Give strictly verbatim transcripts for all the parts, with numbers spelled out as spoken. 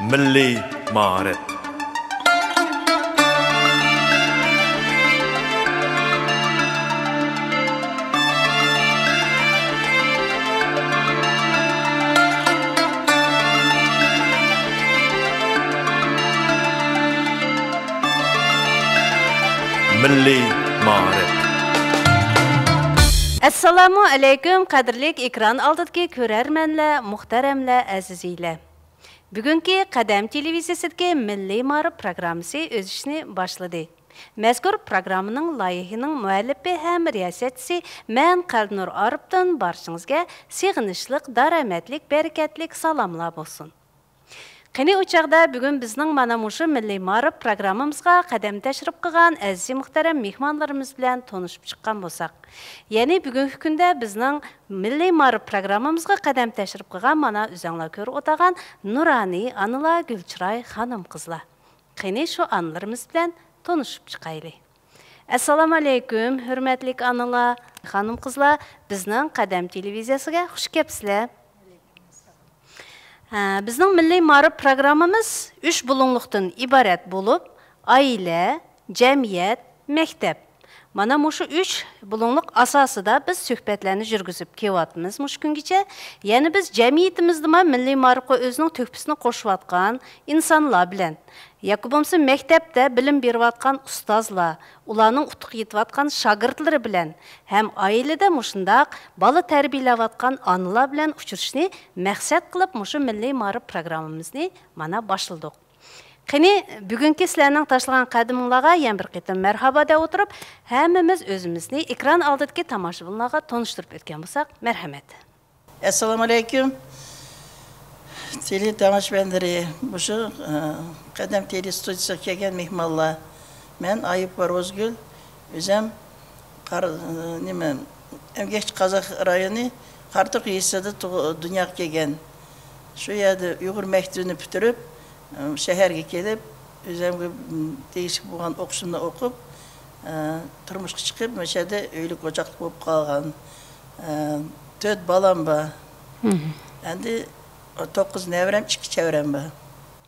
مىللىي مائارىپ. مىللىي مائارىپ. ئەسسالامۇ ئەلەيكۇم، قەدىرلىك ئېكران ئالدىدىكى كۆرەرمەنلەر، مۇھتەرەملەر، ئەزىزلەر. بۈگۈنكى قەدەم تېلېۋىزىيەسىدىكى مىللىي مائارىپ پروگراممىسى ئۆز ئىشىنى باشلىدى. مەزكۇر پروگراممىنىڭ لايىھىنىڭ مۇئەللىپى ھەم رىياسەتچىسى مەن قەلبىنۇر ئارىپتىن بارچىڭىزگە سېغىنىشلىق، دارامەتلىك، بەرىكەتلىك سالاملار بولسۇن. قېنى، ئۇ چاغدا بۈگۈن بىزنىڭ مانا مۇشۇ مىللىي مائارىپ پروگراممىمىزغا قەدەم تەشرىپ قىلغان ئەزىز مۇھتەرەم مېھمانلىرىمىز بىلەن تونۇشۇپ چىققان بولساق. يەنى بۈگۈنكى كۈندە بىزنىڭ مىللىي مائارىپ پروگراممىمىزغا قەدەم تەشرىپ قىلغان، مانا، ئۆزەڭلار كۆرۈپ ئولتۇرغان نۇرانىي ئانىلار، گۈلچىراي خانىم-قىزلار. قېنى، شۇ ئانىلىرىمىز بىلەن تونۇشۇپ چىقايلى. ئەسسالامۇ ئەلەيكۇم، ھۆرمەتلىك ئانىلار، خانىم-قىزلار، بىزنىڭ قەدەم تېلېۋىزىيەسىگە خۇش كەپسىلەر. ھە، بىزنىڭ مىللىي مائارىپ پروگراممىمىز ئۈچ بۇلۇڭلۇقتىن ئىبارەت بولۇپ، ئائىلە، جەمئىيەت، مەكتەپ. مانا مۇشۇ ئۈچ بۇلۇڭلۇق ئاساسىدا بىز سۆھبەتلەرنى يۈرگۈزۈپ كېلىۋاتىمىز مۇشۇ كۈنگىچە. يەنى بىز جەمئىيىتىمىزدىمۇ مىللىي مائارىپقا ئۆزىنىڭ تۆھپىسىنى قوشۇۋاتقان ئىنسانلار بىلەن، ياكى بولمىسا مەكتەپتە بىلىم بېرىۋاتقان ئۇستازلار، ئۇلارنىڭ ئۇتۇق يېتىۋاتقان شاگىرتلىرى بىلەن ھەم ئائىلىدە مۇشۇنداق بالا تەربىيەلەۋاتقان ئانىلار بىلەن ئۇچرىشىشنى مەقسەت قىلىپ، مۇشۇ مىللىي مائارىپ پروگراممىمىزنى مانا باشلىدۇق. قېنى، بۈگۈنكى سىلەرنىڭ تاشلىغان قەدىمىڭلارغا يەنە بىر قېتىم مەرھابا دەپ ئولتۇرۇپ، ھەممىمىز ئۆزىمىزنى ئېكران ئالدىدىكى تاماشىبىنلارغا تونۇشتۇرۇپ ئۆتكەن بولساق، مەرھەمەت. ئەسسالامۇ ئەلەيكۇم، تېلې تاماشىبىنلىرى، مۇشۇ، ئە، قەدەم تېلې ستۇدىيىسىغا كەلگەن مېھمانلار. مەن ئايۇپوۋا روزىگۈل، ئۆزەم قار-، نېمە، ئەمگەكچى قازاق رايونى قاراتۇرۇق يېزىسىدا تۇغ-، دۇنياغا كەلگەن. شۇ يەردە ئۇيغۇر مەكتىۋىنى پۈتتۈرۈپ، شەھەرگە كېلىپ، ئۆزەمگە تېگىشلىك بولغان ئوقۇشۇمنى ئوقۇپ، تۇرمۇشقا چىقىپ، مۇشۇ يەردە ئۆيلۈك ئوچاقلىق بولۇپ قالغان. تۆت بالام بار. مم. ئەمدى توققۇز نەۋرەم، ئىككى چەۋرەم بار.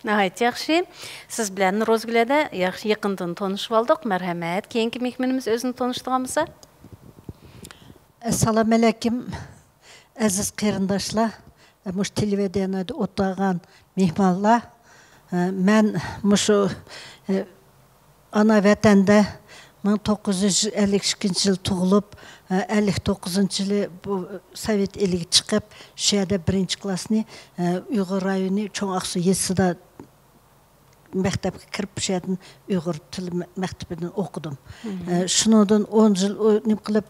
ناھايىتى ياخشى. سىز بىلەن روزىگۈل ھەدە ياخشى، يېقىندىن تونۇشۇپ ئالدۇق. مەرھەمەت. كېيىنكى مېھمىنىمىز ئۆزىنى تونۇشتۇرغان بولسا. ئەسسالامۇ ئەلەيكۇم، ئەزىز قېرىنداشلار، مۇشۇ تېلېۋىدېنىيەدە ئولتۇرغان مېھمانلار. مەن مۇشۇ ئانا ۋەتەندە مىڭ توققۇز يۈز ئەللىك ئىككىنچى يىل تۇغۇلۇپ، ئەللىك توققۇزىنچى يىلى بۇ سوۋېت ئېلىگە چىقىپ، شۇ يەردە بىرىنچى كلاسنى ئۇيغۇر رايونى چوڭ ئاقسۇ يېزىسىدا مەكتەپكە كىرىپ، شۇ يەردىن ئۇيغۇر تىلى مە-، مەكتىپىدىن ئوقۇدۇم. مم. ئە، شۇنىڭدىن ئون يىل ئو-، نېمە قىلىپ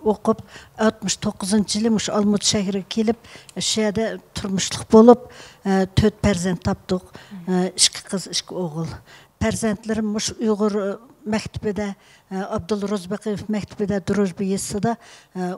ئوقۇپ، ئاتمىش توققۇزىنچى يىلى مۇشۇ ئالمۇتا شەھىرىگە كېلىپ، شۇ يەردە تۇرمۇشلۇق بولۇپ، ئە، تۆت پەرزەنت تاپتۇق. مم. ئە، ئىككى قىز، ئىككى ئوغۇل. پەرزەنتلىرىم مۇشۇ ئۇيغۇر، ئە، مەكتىپىدە، ئە، ئابدۇللا روزىبېقىيېۋ مەكتىپىدە، دروژبا يېزىسىدا، ئە،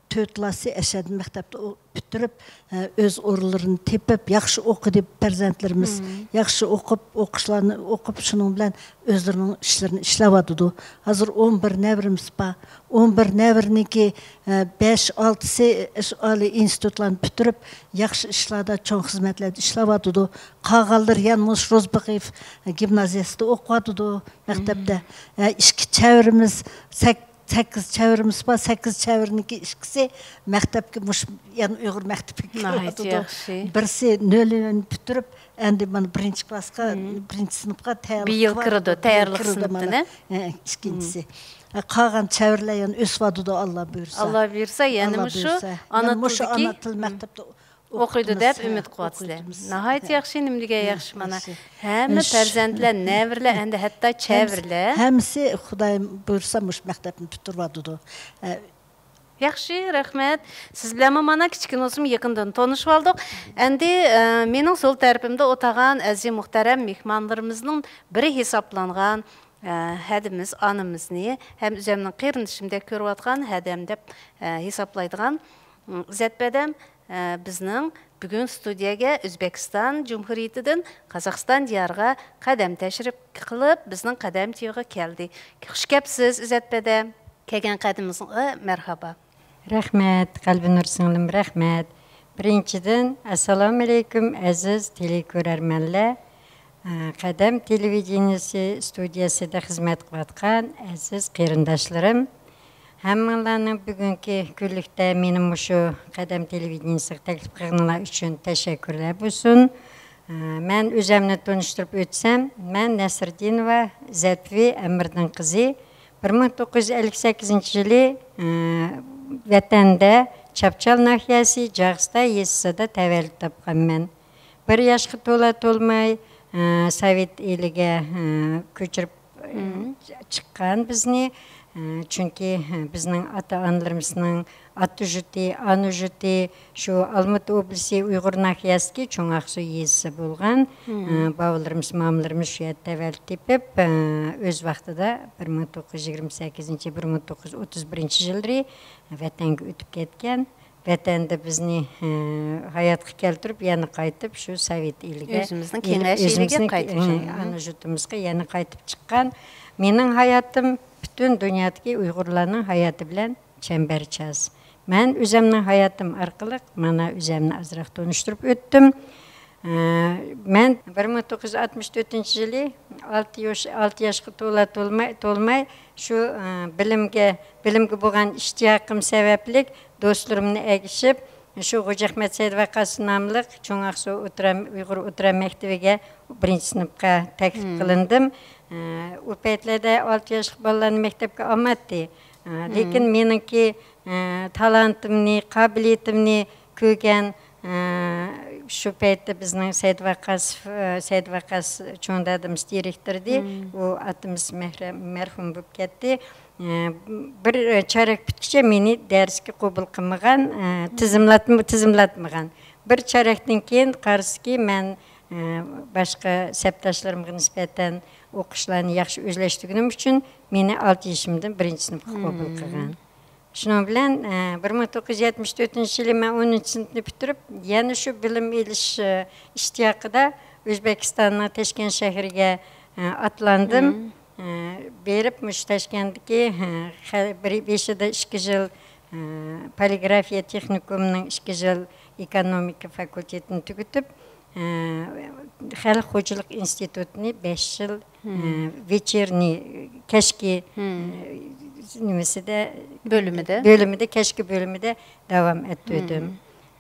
تۆت كلاسى ئەشەدە مەكتەپتە ئو-، پۈتتۈرۈپ، ئە، ئۆز ئورۇنلىرىنى تېپىپ، ياخشى ئوقۇدى پەرزەنتلىرىمىز. مم. ياخشى ئوقۇپ، ئوقۇشلارنى ئوقۇپ، شۇنىڭ بىلەن ئۆزلىرىنىڭ ئىشلىرىنى ئىشلەۋاتىدۇ. ھازىر ئون بىر نەۋرىمىز بار. ئون بىر نەۋرىنىڭكى، ئە، بەش، ئالتىسى ئىش-، ئالىي ئىنستىتۇتلارنى پۈتتۈرۈپ، ياخشى ئىشلاردا، چوڭ خىزمەتلەردە ئىشلەۋاتىدۇ. قالغانلىرى يەنە مۇشۇ روزبېقىيېف گىمنازىيەسىدە ئوقۇۋاتىدۇ، مەكتەپتە. مم. ئە، ئىككى چەۋرىمىز، سەك-، سەككىز چەۋرىمىز بار، سەككىز چەۋرىنىڭكى ئىككىسى مەكتەپكە، مۇشۇ يەنە ئۇيغۇر مەكتىپىگە كىرىۋاتىدۇ. ناھايىتى ياخشى. بىرسى نۆلىنى پۈتتۈرۈپ، ئەمدى مانا بىرىنچى كلاسقا، مم، بىرىنچى سىنىپقا تەييارلىق قىلىۋاتىدۇ. بۇ يىل كىرىدۇ، تەييارلىق سىنىپىنى. ھە، ئىككىنچىسى. مم. ھە، قالغان چەۋرىلەر يەنە ئۆسۈۋاتىدۇ، ئاللا بۇيرۇسا. ئاللا بۇيرۇسا، يەنە مۇشۇ ئانا تىلدىكى، مۇشۇ ئانا تىل مەكتەپتە ئوقۇيدۇ دەپ ئۈمىد قىلىۋاتىسىلەر. ناھايىتى ياخشى، نېمە دېگەن ياخشى مانا. ھەممە پەرزەنتلەر، نەۋرىلەر، ئەمدى ھەتتا چەۋرىلەر. ھەممىسى خۇدايىم بۇيرۇسا مۇشۇ مەكتەپنى پۈتتۈرۈۋاتىدۇ. ياخشى، رەھمەت. سىز بىلەنمۇ مانا كىچىككىنە بولسىمۇ يېقىندىن تونۇشۇۋالدۇق. ئەمدى، ئە، مېنىڭ سول تەرىپىمدە ئولتۇرغان ئەزىز مۇھتەرەم مېھمانلىرىمىزنىڭ بىرى ھېسابلانغان، ئە، ھەدىمىز، ئانىمىزنى ھەم ئۆزۈمنىڭ قېرىندىشىمدەك كۆرۈۋاتقان ھەدەم دەپ، ئە، ھېسابلايدىغان، ئىززەت بەدەم، ئە، بىزنىڭ بۈگۈن ستۇدىيەگە ئۆزبېكىستان جۇمھۇرىيىتىدىن قازاقىستان دىيارىغا قەدەم تەشرىپ قىلىپ، بىزنىڭ قەدەم تىۋىغا كەلدى. خۇش كەپسىز، ئىززەت بەدەم. كەلگەن قەدىمىڭىزغا مەرھابا. رەھمەت، قەلبىنۇر سىڭلىم، رەھمەت. بىرىنچىدىن، ئەسسالامۇئەلەيكۇم، ئەزىز تېلېكۆرەرمەنلەر. قەدەم تېلېۋىدېنىيەسى ستۇدىيەسىدە خىزمەت قىلىۋاتقان ئەزىز قېرىنداشلىرىم، ھەممىڭلارنىڭ بۈگۈنكى كۈنلۈكتە مېنى مۇشۇ قەدەم تېلېۋىدېنىيەسىگە تەكلىپ قىلغىنىڭلار ئۈچۈن تەشەككۈرلەر بولسۇن. مەن ئۆزۈمنى تونۇشتۇرۇپ ئۆتسەم، مەن نەسرىدىنوۋا زەتۋى ئەمىردىن قىزى. بىر مىڭ توققۇز يۈز ئەللىك سەككىزىنچى يىلى، ئە، ۋەتەندە چاپچال ناھىيەسى جاغىستا يېزىسىدا تەۋەللۇت تاپقانمەن. بىر ياشقا تولا تولماي، ئە، سوۋېت ئېلىگە، ئە، كۆچۈرۈپ، ئە، چىققان بىزنى. ئە، چۈنكى، ئە، بىزنىڭ ئاتا-ئانىلىرىمىزنىڭ ئاتا يۇرتى، ئانا يۇرتى شۇ ئالمۇتا ئوبلىسى ئۇيغۇر ناھىيەسىدىكى چوڭ ئاقسۇ يېزىسى بولغان. ئە، باۋىلىرىمىز، مامىلىرىمىز شۇ يەردە تەۋەللۇت تېپىپ، ئە، ئۆز ۋاقتىدا بىر مىڭ توققۇز يۈز يىگىرمە سەككىزىنچى، بىر مىڭ توققۇز يۈز ئوتتۇز بىرىنچى يىللىرى ۋەتەنگە ئۆتۈپ كەتكەن. ۋەتەندە بىزنى، ئە، ھاياتقا كەلتۈرۈپ، يەنە قايتىپ شۇ سوۋېت ئېلىگە، ئۆزىمىزنىڭ كېڭەش ئېلىگە ئۆزىمىزنىڭ، قايتىپ، ئە، ئانا يۇرتىمىزغا يەنە قايتىپ چىققان. مېنىڭ ھاياتىم پۈتۈن دۇنيادىكى ئۇيغۇرلارنىڭ ھاياتى بىلەن چەمبەرچاس. مەن ئۆزۈمنىڭ ھاياتىم ئارقىلىق مانا ئۆزۈمنى ئازراق تونۇشتۇرۇپ ئۆتتۈم. ئە، مەن بىر مىڭ توققۇز يۈز ئاتمىش تۆتىنچى يىلى ئالتە ياش، ئالتە ياشقا تولا تولماي، تولماي شۇ، ئە، بىلىمگە، بىلىمگە بولغان ئىشتىياقىم سەۋەبلىك دوستلىرىمنى ئەگىشىپ، شۇ غوجا ئەخمەت سەيدىۋەقاس ناملىق چوڭ ئاقسۇ ئوتتۇرا، ئۇيغۇر ئوتتۇرا مەكتىۋىگە بىرىنچى سىنىپقا تەكلىپ قىلىندىم. ئە، ئۇ پەيتلەردە ئالتە ياشلىق بالىلارنى مەكتەپكە ئالماتتى. ئە، لېكىن مېنىڭكى، ئە، تالانتىمنى، قابىلىيىتىمنى كۆرگەن، ئە، شۇ پەيتتە بىزنىڭ سەيدىۋەقاس، ئە، سەيدىۋەقاس چوڭ دادىمىز دىرېكتور ئىدى. ئۇ ئاتىمىز مەھرە-، مەرھۇم بولۇپ كەتتى. ئە، بىر چارەك پۈتكۈچە مېنى دەرسكە قوبۇل قىلمىغان، ئە، تىزىملاتما-، تىزىملاتمىغان. بىر چارەكتىن كېيىن قارىسىكى، مەن، ئە، باشقا سەپداشلىرىمغا نىسبەتەن ئوقۇشلارنى ياخشى ئۆزلەشتۈرگىنىم ئۈچۈن مېنى ئالتە يېشىمدىن بىرىنچى سىنىپقا قوبۇل قىلغان. شۇنىڭ بىلەن، ئە، بىر مىڭ توققۇز يۈز يەتمىش تۆتىنچى يىلى مەن ئونىنچى سىنىپنى پۈتتۈرۈپ، يەنە شۇ بىلىم ئېلىش، ئە، ئىشتىياقىدا ئۆزبېكىستاننىڭ تاشكەنت شەھىرىگە، ئە، ئاتلاندىم. ئە، بېرىپ مۇشۇ تاشكەنتتىكى، ئە، خە-، بىر، بېشىدا ئىككى يىل، ئە، پولىگرافىيە تېخنىكومىنىڭ ئىككى يىل ئېكونومىكا فاكۇلتېتىنى تۈگىتىپ، ئە، خەلق خوجىلىق ئىنستىتۇتىنى بەش يىل، ئە، ۋېچېرنىي، كەچكى، ئە، نېمىسىدە، بۆلۈمىدە. بۆلۈمىدە، كەچكى بۆلۈمىدە داۋام ئەتتۈردۈم.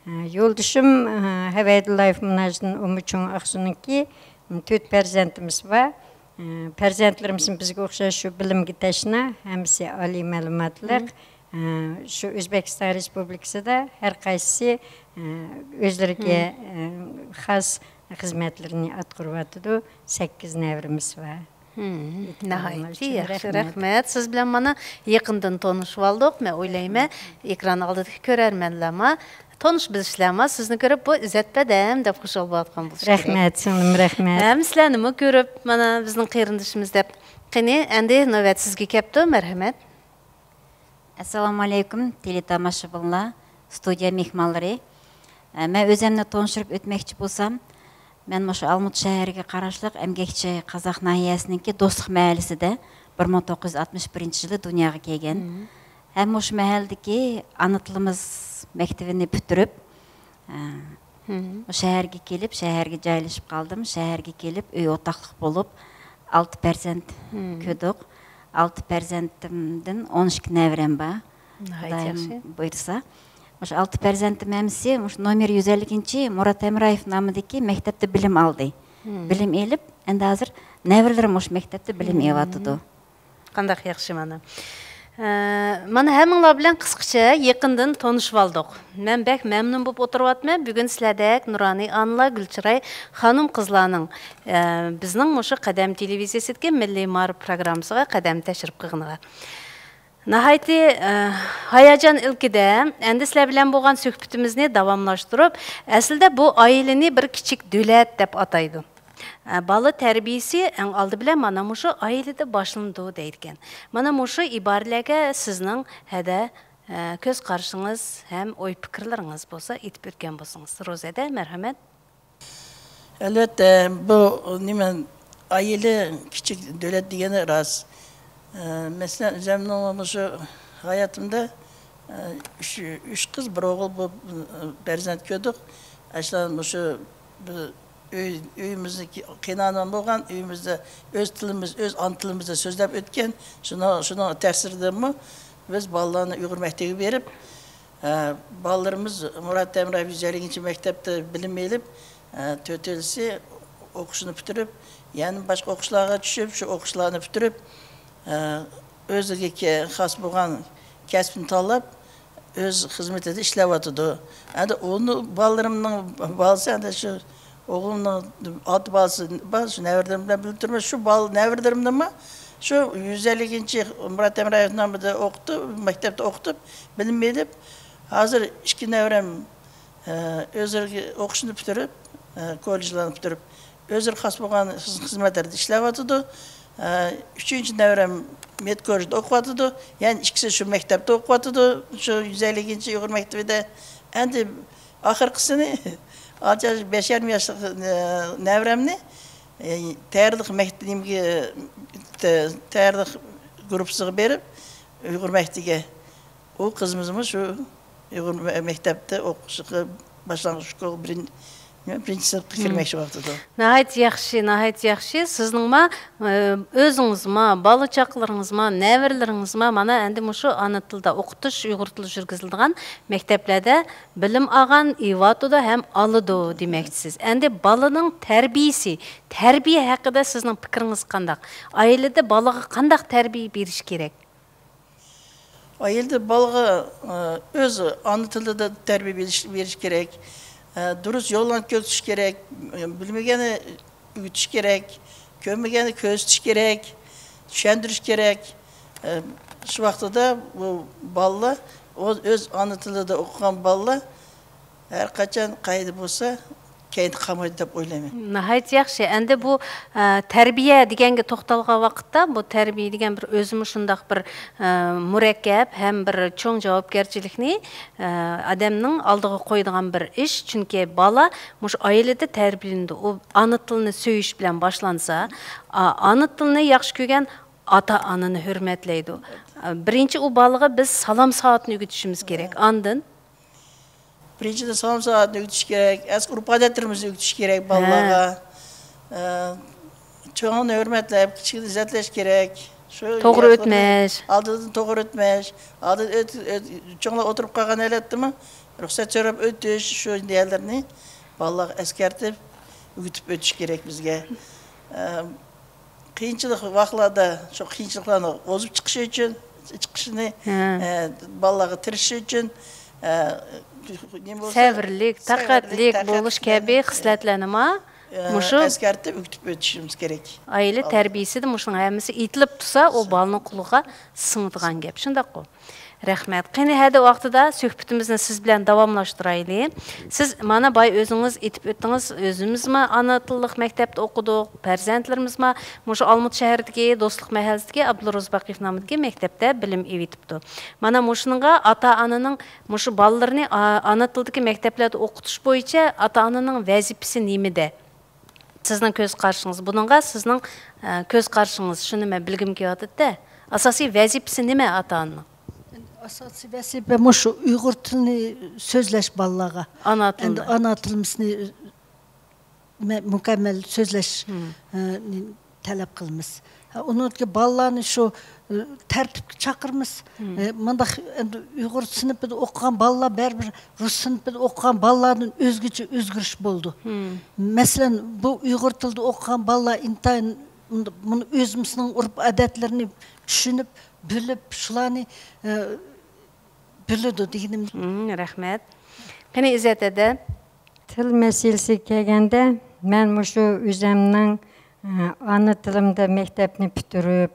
ئە، يولدىشىم، ئە، ھەۋەيدۇللايېف مۇناجدىن ئۇمۇ چوڭ ئاقسۇنىڭكى، ئە، تۆت پەرزەنتىمىز بار. ئە، پەرزەنتلىرىمىزمۇ بىزگە ئوخشاش شۇ بىلىمگە تەشنا، ھەممىسى ئالىي مەلۇماتلىق. ئە، شۇ ئۆزبېكىستان رېسپۇبلىكىسىدا ھەر قايسىسى، ئە، ئۆزلىرىگە، ئە، خاس خىزمەتلىرىنى ئاتقۇرۇۋاتىدۇ. سەككىز نەۋرىمىز بار. ناھايىتى ياخشى، رەھمەت. سىز بىلەن مانا يېقىندىن تونۇشۇۋالدۇق. مەن ئويلايمەن، ئېكران ئالدىدىكى كۆرەرمەنلەرمۇ تونۇش بىلىشلەرمۇ سىزنى كۆرۈپ، بۇ ئىززەت بەدەم دەپ خۇشال بولۇۋاتقان بولۇشى كېرەك. رەھمەت، سىڭلىم، رەھمەت. ھەم سىلەرنىمۇ كۆرۈپ، مانا بىزنىڭ قېرىندىشىمىز دەپ. قېنى، ئەمدى نۆۋەت سىزگە كەپتۇ، مەرھەمەت. ئەسسالامۇ ئەلەيكۇم، تېلېتاماشىبىنلار، ستۇدىيە مېھمانلىرى. ئە، مەن ئۆزۈمنى تونۇشتۇرۇپ ئۆتمەكچى بولسام، مەن مۇشۇ ئالمۇتا شەھىرىگە قاراشلىق ئەمگەكچى قازاق ناھىيەسىنىڭكى دوستلۇق مەھەللىسىدە بىر مىڭ توققۇز يۈز ئاتمىش بىرىنچى يىلى دۇنياغا كەلگەن. ھەم مۇشۇ مەھەللىدىكى ئانا تىلىمىز مەكتىۋىنى پۈتتۈرۈپ، ئە، شەھەرگە كېلىپ، شەھەرگە جايلىشىپ قالدىم. شەھەرگە كېلىپ، ئۆي ئوتاقلىق بولۇپ، ئالتە پەرزەنت كۆردۇق. ئالتە پەرزەنتىمدىن ئون ئىككى نەۋرەم بار. ناھايىتى ياخشى. خۇدايىم بۇيرۇسا. مۇشۇ ئالتە پەرزەنتىم ھەممىسى مۇشۇ نومېر يۈز ئەللىكىنچى مۇرات ھەمرايېف نامىدىكى مەكتەپتە بىلىم ئالدى. بىلىم ئېلىپ، ئەمدى ھازىر نەۋرىلىرىم مۇشۇ مەكتەپتە بىلىم ئېلىۋاتىدۇ. قانداق ياخشى مانا. ئە، مانا ھەممىڭلار بىلەن قىسقىچە يېقىندىن تونۇشۇۋالدۇق. مەن بەك مەمنۇن بولۇپ ئولتۇرۇۋاتىمەن بۈگۈن سىلەردەك نۇرانىي ئانىلار، گۈلچىراي خانىم-قىزلارنىڭ، ئە، بىزنىڭ مۇشۇ قەدەم تېلېۋىزىيەسىدىكى مىللىي مائارىپ پروگراممىسىغا قەدەم تەشرىپ قىلغىنىغا. ناھايىتى، ئە، ھاياجان ئىلكىدە ئەمدى سىلەر بىلەن بولغان سۆھبىتىمىزنى داۋاملاشتۇرۇپ، ئەسلىدە بۇ ئائىلىنى بىر كىچىك دۆلەت دەپ ئاتايدۇ. ئە، بالا تەربىيىسى ئەڭ ئالدى بىلەن مانا مۇشۇ ئائىلىدە باشلىنىدۇ دەيدىكەن. مانا مۇشۇ ئىبارىلەرگە سىزنىڭ ھەدە، ئە، كۆز قارىشىڭىز ھەم ئوي پىكىرلىرىڭىز بولسا ئېيتىپ ئۆتكەن بولسىڭىز. روزەدە، مەرھەمەت. ئەلۋەتتە، بۇ نېمە، ئائىلە كىچىك دۆلەت دېگىنى راست. ئە، مەسىلەن، ئۆزۈمنىڭ مۇشۇ ھاياتىمدا، ئە، ئۈچ، ئۈچ قىز، بىر ئوغۇل بولۇپ، ئە، پەرزەنت كۆردۇق. ئاشۇلار مۇشۇ بىر ئۆي، ئۆيىمىزدىكى قېيىنئانام بولغان، ئۆيىمىزدە ئۆز تىلىمىز، ئۆز ئانا تىلىمىزدا سۆزلەپ ئۆتكەن. شۇنىڭ، شۇنىڭ تەسىرىدىنمۇ بىز بالىلارنى ئۇيغۇر مەكتىۋىگە بېرىپ، ئە، بالىلىرىمىز مۇرات ھەمرايېف يۈز ئەللىكىنچى مەكتەپتە بىلىم ئېلىپ، ئە، تۆتىنچىسى ئوقۇشىنى پۈتتۈرۈپ، يەنە باشقا ئوقۇشلارغا چۈشۈپ، شۇ ئوقۇشلارنى پۈتتۈرۈپ، ئە، ئۆزىگە كە-، خاس بولغان كەسىپنى تاللاپ، ئۆز خىزمىتىدە ئىشلەۋاتىدۇ. ئەمدى ئۇنى بالىلىرىمنىڭ بالىسى، ئەمدى شۇ ئوغلۇمنىڭ ئالتە بالىسى بار، شۇ نەۋرىلىرىم بىلەن بىللە تۇرىمەن. شۇ بالا نەۋرىلىرىمنىمۇ شۇ يۈز ئەللىكىنچى مۇرات ھەمرايېف نامىدا ئوقۇتۇپ، مەكتەپتە ئوقۇتۇپ، بىلىم ئېلىپ، ھازىر ئىككى نەۋرەم، ئە، ئۆزلىرى ئوقۇشنى پۈتتۈرۈپ، ئە، كوللېجلارنى پۈتتۈرۈپ، ئۆزلىرى خاس بولغان خىز-، خىزمەتلەردە ئىشلەۋاتىدۇ. ئە، ئۈچىنچى نەۋرەم مېدكوللېجدا ئوقۇۋاتىدۇ. يەنە ئىككىسى شۇ مەكتەپتە ئوقۇۋاتىدۇ. شۇ يۈز ئەللىكىنچى ئۇيغۇر مەكتىۋىدە. ئەمدى ئاخىرقىسىنى، ئالتە ياش، بەش يېرىم ياشلىق، ئە، نەۋرەمنى، ئە، تەييارلىق مەكتىپىگە، تە-، تەييارلىق گۇرۇپپىسىغا بېرىپ، ئۇيغۇر مەكتىپىگە. ئۇ قىزىمىزمۇ شۇ ئۇيغۇر مە-، مەكتەپتە ئوقۇشقا، باشلانغۇچ شكول بىرىن-، بىرىنچى سىنىپقا كىرمەكچى بولۇۋاتىدۇ. ناھايىتى ياخشى، ناھايىتى ياخشى. سىزنىڭما، ئە، ئۆزىڭىزما، بالا چاقىلىرىڭىزما، نەۋرىلىرىڭىزما، مانا ئەمدى مۇشۇ ئانا تىلدا ئوقۇتۇش، ئۇيغۇر تىلى يۈرگۈزۈلىدىغان مەكتەپلەردە بىلىم ئالغان، ئېلىۋاتىدۇ ھەم ئالىدۇ دېمەكچىسىز. ئەمدى بالىنىڭ تەربىيىسى، تەربىيە ھەققىدە سىزنىڭ پىكرىڭىز قانداق؟ ئائىلىدە بالىغا قانداق تەربىيە بېرىش كېرەك؟ ئائىلىدە بالىغا، ئە، ئۆز ئانا تىلىدا تەربىيە بېرىش، بېرىش كېرەك. ئە، دۇرۇس يوللارنى كۆرسىتىش كېرەك. بىلمىگەننى ئۆگىتىش كېرەك. كۆرمىگەننى كۆرسىتىش كېرەك. چۈشەندۈرۈش كېرەك. ئە، شۇ ۋاقتىدا بۇ بالىلار، ئۆز، ئۆز ئانا تىلىدا ئوقۇغان بالىلار ھەر قاچان قەيەردە بولسا، كەينىدە قالمايدۇ دەپ ئويلايمەن. ناھايىتى ياخشى. ئەمدى بۇ، ئە، تەربىيە دېگەنگە توختالغان ۋاقىتتا، بۇ تەربىيە دېگەن بىر ئۆزىمۇ شۇنداق بىر، ئە، مۇرەككەپ ھەم بىر چوڭ جاۋابكەرچىلىكنى، ئە، ئادەمنىڭ ئالدىغا قويىدىغان بىر ئىش. چۈنكى بالا مۇشۇ ئائىلىدە تەربىيەلىنىدۇ. ئۇ ئانا تىلىنى سۆيۈش بىلەن باشلانسا، ئا-، ئانا تىلىنى ياخشى كۆرگەن ئاتا-ئانىنى ھۆرمەتلەيدۇ. ئە، بىرىنچى ئۇ بالىغا بىز سالام سائەتنى ئۆگىتىشىمىز كېرەك. ئاندىن بىرىنچىدىن، سالام سائەتنى ئۆگىتىش كېرەك، ئەسكى ئۇرپ ئادەتلىرىمىزنى ئۆگىتىش كېرەك بالىلارغا. ئە، چوڭلارنى ھۆرمەتلەپ، كىچىكلەرنى ئىززەتلەش كېرەك. شۇ توغرا ياشلارنى ئۆتمەش. ئالدىدىن توغرا ئۆتمەش. ئالدىدا ئۆت-، ئۆت-، چوڭلار ئولتۇرۇپ قالغان ھالەتتىمۇ رۇخسەت سوراپ ئۆتۈش، شۇ يەرلەرنى بالىلارغا ئەسكەرتىپ، ئۆگىتىپ ئۆتۈش كېرەك بىزگە. ئە، قىيىنچىلىق ۋاقىتلاردا شۇ قىيىنچىلىقلارنى ئوزۇپ چىقىشى ئۈچۈن، چىقىشىنى، ھە. ئە، بالىلارغا تىرىشىش ئۈچۈن، ئە، نېمە بولسا، سەۋرلىك، سەۋرلىك، تاقەتلىك تاقەتلىك بولۇش كەبى بولۇش. خىسلەتلەرنىمۇ ئە، مۇشۇ ئەسكەرتىپ ئۆگىتىپ ئۆتۈشىمىز كېرەك. ئائىلە بالىلارغا. تەربىيىسىدە مۇشۇنىڭ ھەممىسى ئېيتىلىپ تۇرسا، ئۇ بالىنىڭ قۇلىقىغا سىڭىدىغان گەپ. شۇنداققۇ؟ رەھمەت. قېنى، ھەدە ۋاقتىدا سۆھبىتىمىزنى سىز بىلەن داۋاملاشتۇرايلى. سىز مانا باي ئۆزىڭىز ئېيتىپ ئۆتتىڭىز، ئۆزىمىزمۇ ئانا تىللىق مەكتەپتە ئوقۇدۇق، پەرزەنتلىرىمىزمۇ مۇشۇ ئالمۇتا شەھىرىدىكى دوستلۇق مەھەللىسىدىكى ئابدۇرازاق باقىيېۋ نامىدىكى مەكتەپتە بىلىم ئېلىۋېتىپتۇ. مانا مۇشۇنىڭغا ئاتا-ئانىنىڭ مۇشۇ بالىلىرىنى ئا-، ئانا تىلدىكى مەكتەپلەردە ئوقۇتۇش بويىچە ئاتا-ئانىنىڭ ۋەزىپىسى نېمىدە؟ سىزنىڭ كۆز قارىشىڭىز، بۇنىڭغا سىزنىڭ، ئە، كۆز قارىشىڭىز، شۇنى مەن بىلگۈم كېلىۋاتىدۇ-دە. ئاساسىي ۋەزىپىسى نېمە ئاتا-ئانىنىڭ؟ ئاساسىي ۋەزىپە مۇشۇ ئۇيغۇر تىلىنى سۆزلەش بالىلارغا. ئانا تىلدا. ئەمدى ئانا تىلىمىزنى مە-، مۇكەممەل سۆزلەش، مم. ئە، نى تەلەپ قىلىمىز. ھە، ئۇنىڭدىكى بالىلارنى شۇ، ئە، تەرتىپكە چاقىرىمىز. مم. ئە، مۇنداق ئەمدى ئۇيغۇر سىنىپىدا ئوقۇغان بالىلار بەرىبىر رۇس سىنىپىدا ئوقۇغان بالىلاردىن ئۆزگىچە ئۆزگىرىش بولىدۇ. مم. مەسىلەن، بۇ ئۇيغۇر تىلىدا ئوقۇغان بالىلار ئىنتايىن بۇنى ئۆزىمىزنىڭ ئۇرپ ئادەتلىرىنى چۈشىنىپ، بىلىپ، شۇلارنى، ئە، بىلىدۇ دېگىنىم. مم، رەھمەت. قېنى، ئىززەت ھەدە؟ تىل مەسىلىسىگە كەلگەندە، مەن مۇشۇ ئۆزۈمنىڭ، ئە، ئانا تىلىمدا مەكتەپنى پۈتتۈرۈپ،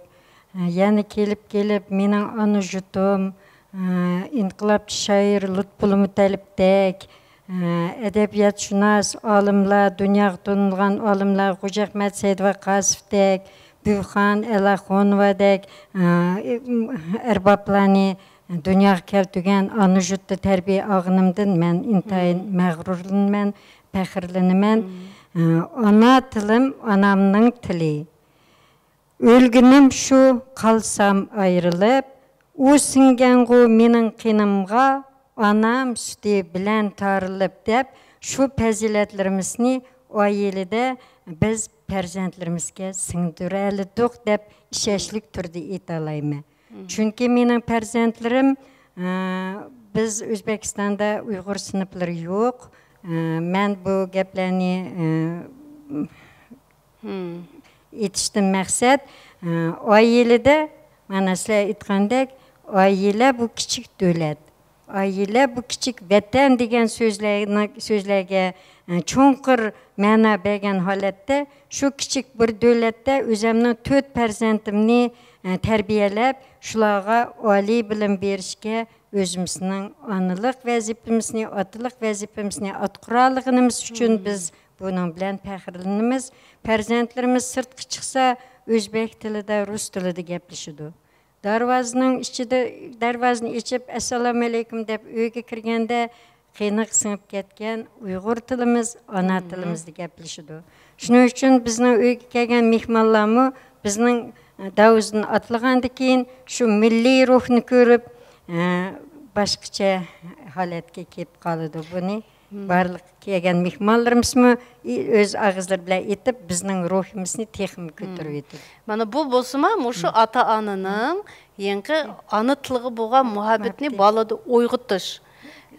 ئە، يەنە كېلىپ، كېلىپ مېنىڭ ئانا يۇرتۇم، ئە، ئىنقىلابچى شائىر لۇتپۇللا مۇتەللىپتەك، ئە، ئەدەبىياتشۇناس ئالىملار، دۇنياغا تونۇلغان ئالىملار خوجا ئەخمەت سەئىد ۋەقاسوۋدەك، بۈۋىخان ئەلاخۇنوۋادەك، ئە، ئەربابلارنى دۇنياغا كەلتۈرگەن، ئانا يۇرتتا تەربىيە ئالغىنىمدىن مەن ئىنتايىن مم. مەغرۇرلىنىمەن، پەخىرلىنىمەن. مم. ئانا تىلىم ئانامنىڭ تىلى. ئۆلگىنىم شۇ، قالسام ئايرىلىپ، ئۇ سىڭگەنغۇ مېنىڭ قېنىمغا، ئانام سۈتى بىلەن تارىلىپ، دەپ شۇ پەزىلەتلىرىمىزنى ئائىلىدە بىز پەرزەنتلىرىمىزگە سىڭدۈرەلىدۇق دەپ ئىشەنچلىك تۈردە ئېيتالايمەن. چۈنكى مېنىڭ پەرزەنتلىرىم، ئە، بىز ئۆزبېكىستاندا ئۇيغۇر سىنىپلىرى يوق. ئە، مەن بۇ گەپلەرنى، ئە، ئېيتىشتىن مەقسەت، ئە، ئائىلىدە، مانا سىلەر ئېيتقاندەك، ئائىلە بۇ كىچىك دۆلەت. ئائىلە بۇ كىچىك ۋەتەن دېگەن سۆزلەرنى، سۆزلەرگە، ئە، چوڭقۇر مەنا بەرگەن ھالەتتە، شۇ كىچىك بىر دۆلەتتە ئۆزەمنىڭ تۆت پەرزەنتىمنى، ئە، تەربىيەلەپ، شۇلارغا ئالىي بىلىم بېرىشكە، ئۆزىمىزنىڭ ئانىلىق ۋەزىپىمىزنى، ئاتىلىق ۋەزىپىمىزنى ئاتقۇرالىغىنىمىز ئۈچۈن بىز بۇنىڭ بىلەن پەخىرلىنىمىز. پەرزەنتلىرىمىز سىرتقا چىقسا، ئۆزبەك تىلىدا، رۇس تىلىدا گەپلىشىدۇ. دەرۋازىنىڭ ئىچىدە، دەرۋازىنى ئېچىپ، «ئەسسالامۇئەلەيكۇم» دەپ ئۆيگە كىرگەندە، قېنىغا سىڭىپ كەتكەن ئۇيغۇر تىلىمىز، ئانا تىلىمىزدا گەپلىشىدۇ. شۇنىڭ ئۈچۈن بىزنىڭ ئۆيگە كەلگەن مېھمانلارمۇ بىزنىڭ، ئە، داۋزىدىن ئاتلىغاندىن كېيىن شۇ مىللىي روھنى كۆرۈپ، ئە، باشقىچە ھالەتكە كېلىپ قالىدۇ. بۇنى بارلىق كەلگەن مېھمانلىرىمىزمۇ ئۆز ئاغزىلىرى بىلەن ئېيتىپ، بىزنىڭ روھىمىزنى تېخىمۇ كۆتۈرۈۋېتىدۇ. مانا بۇ بولسىمۇ مۇشۇ ئاتا-ئانىنىڭ يېڭى ئانا تىلغا بولغان مۇھەببىتىنى بالىدا ئويغىتىش.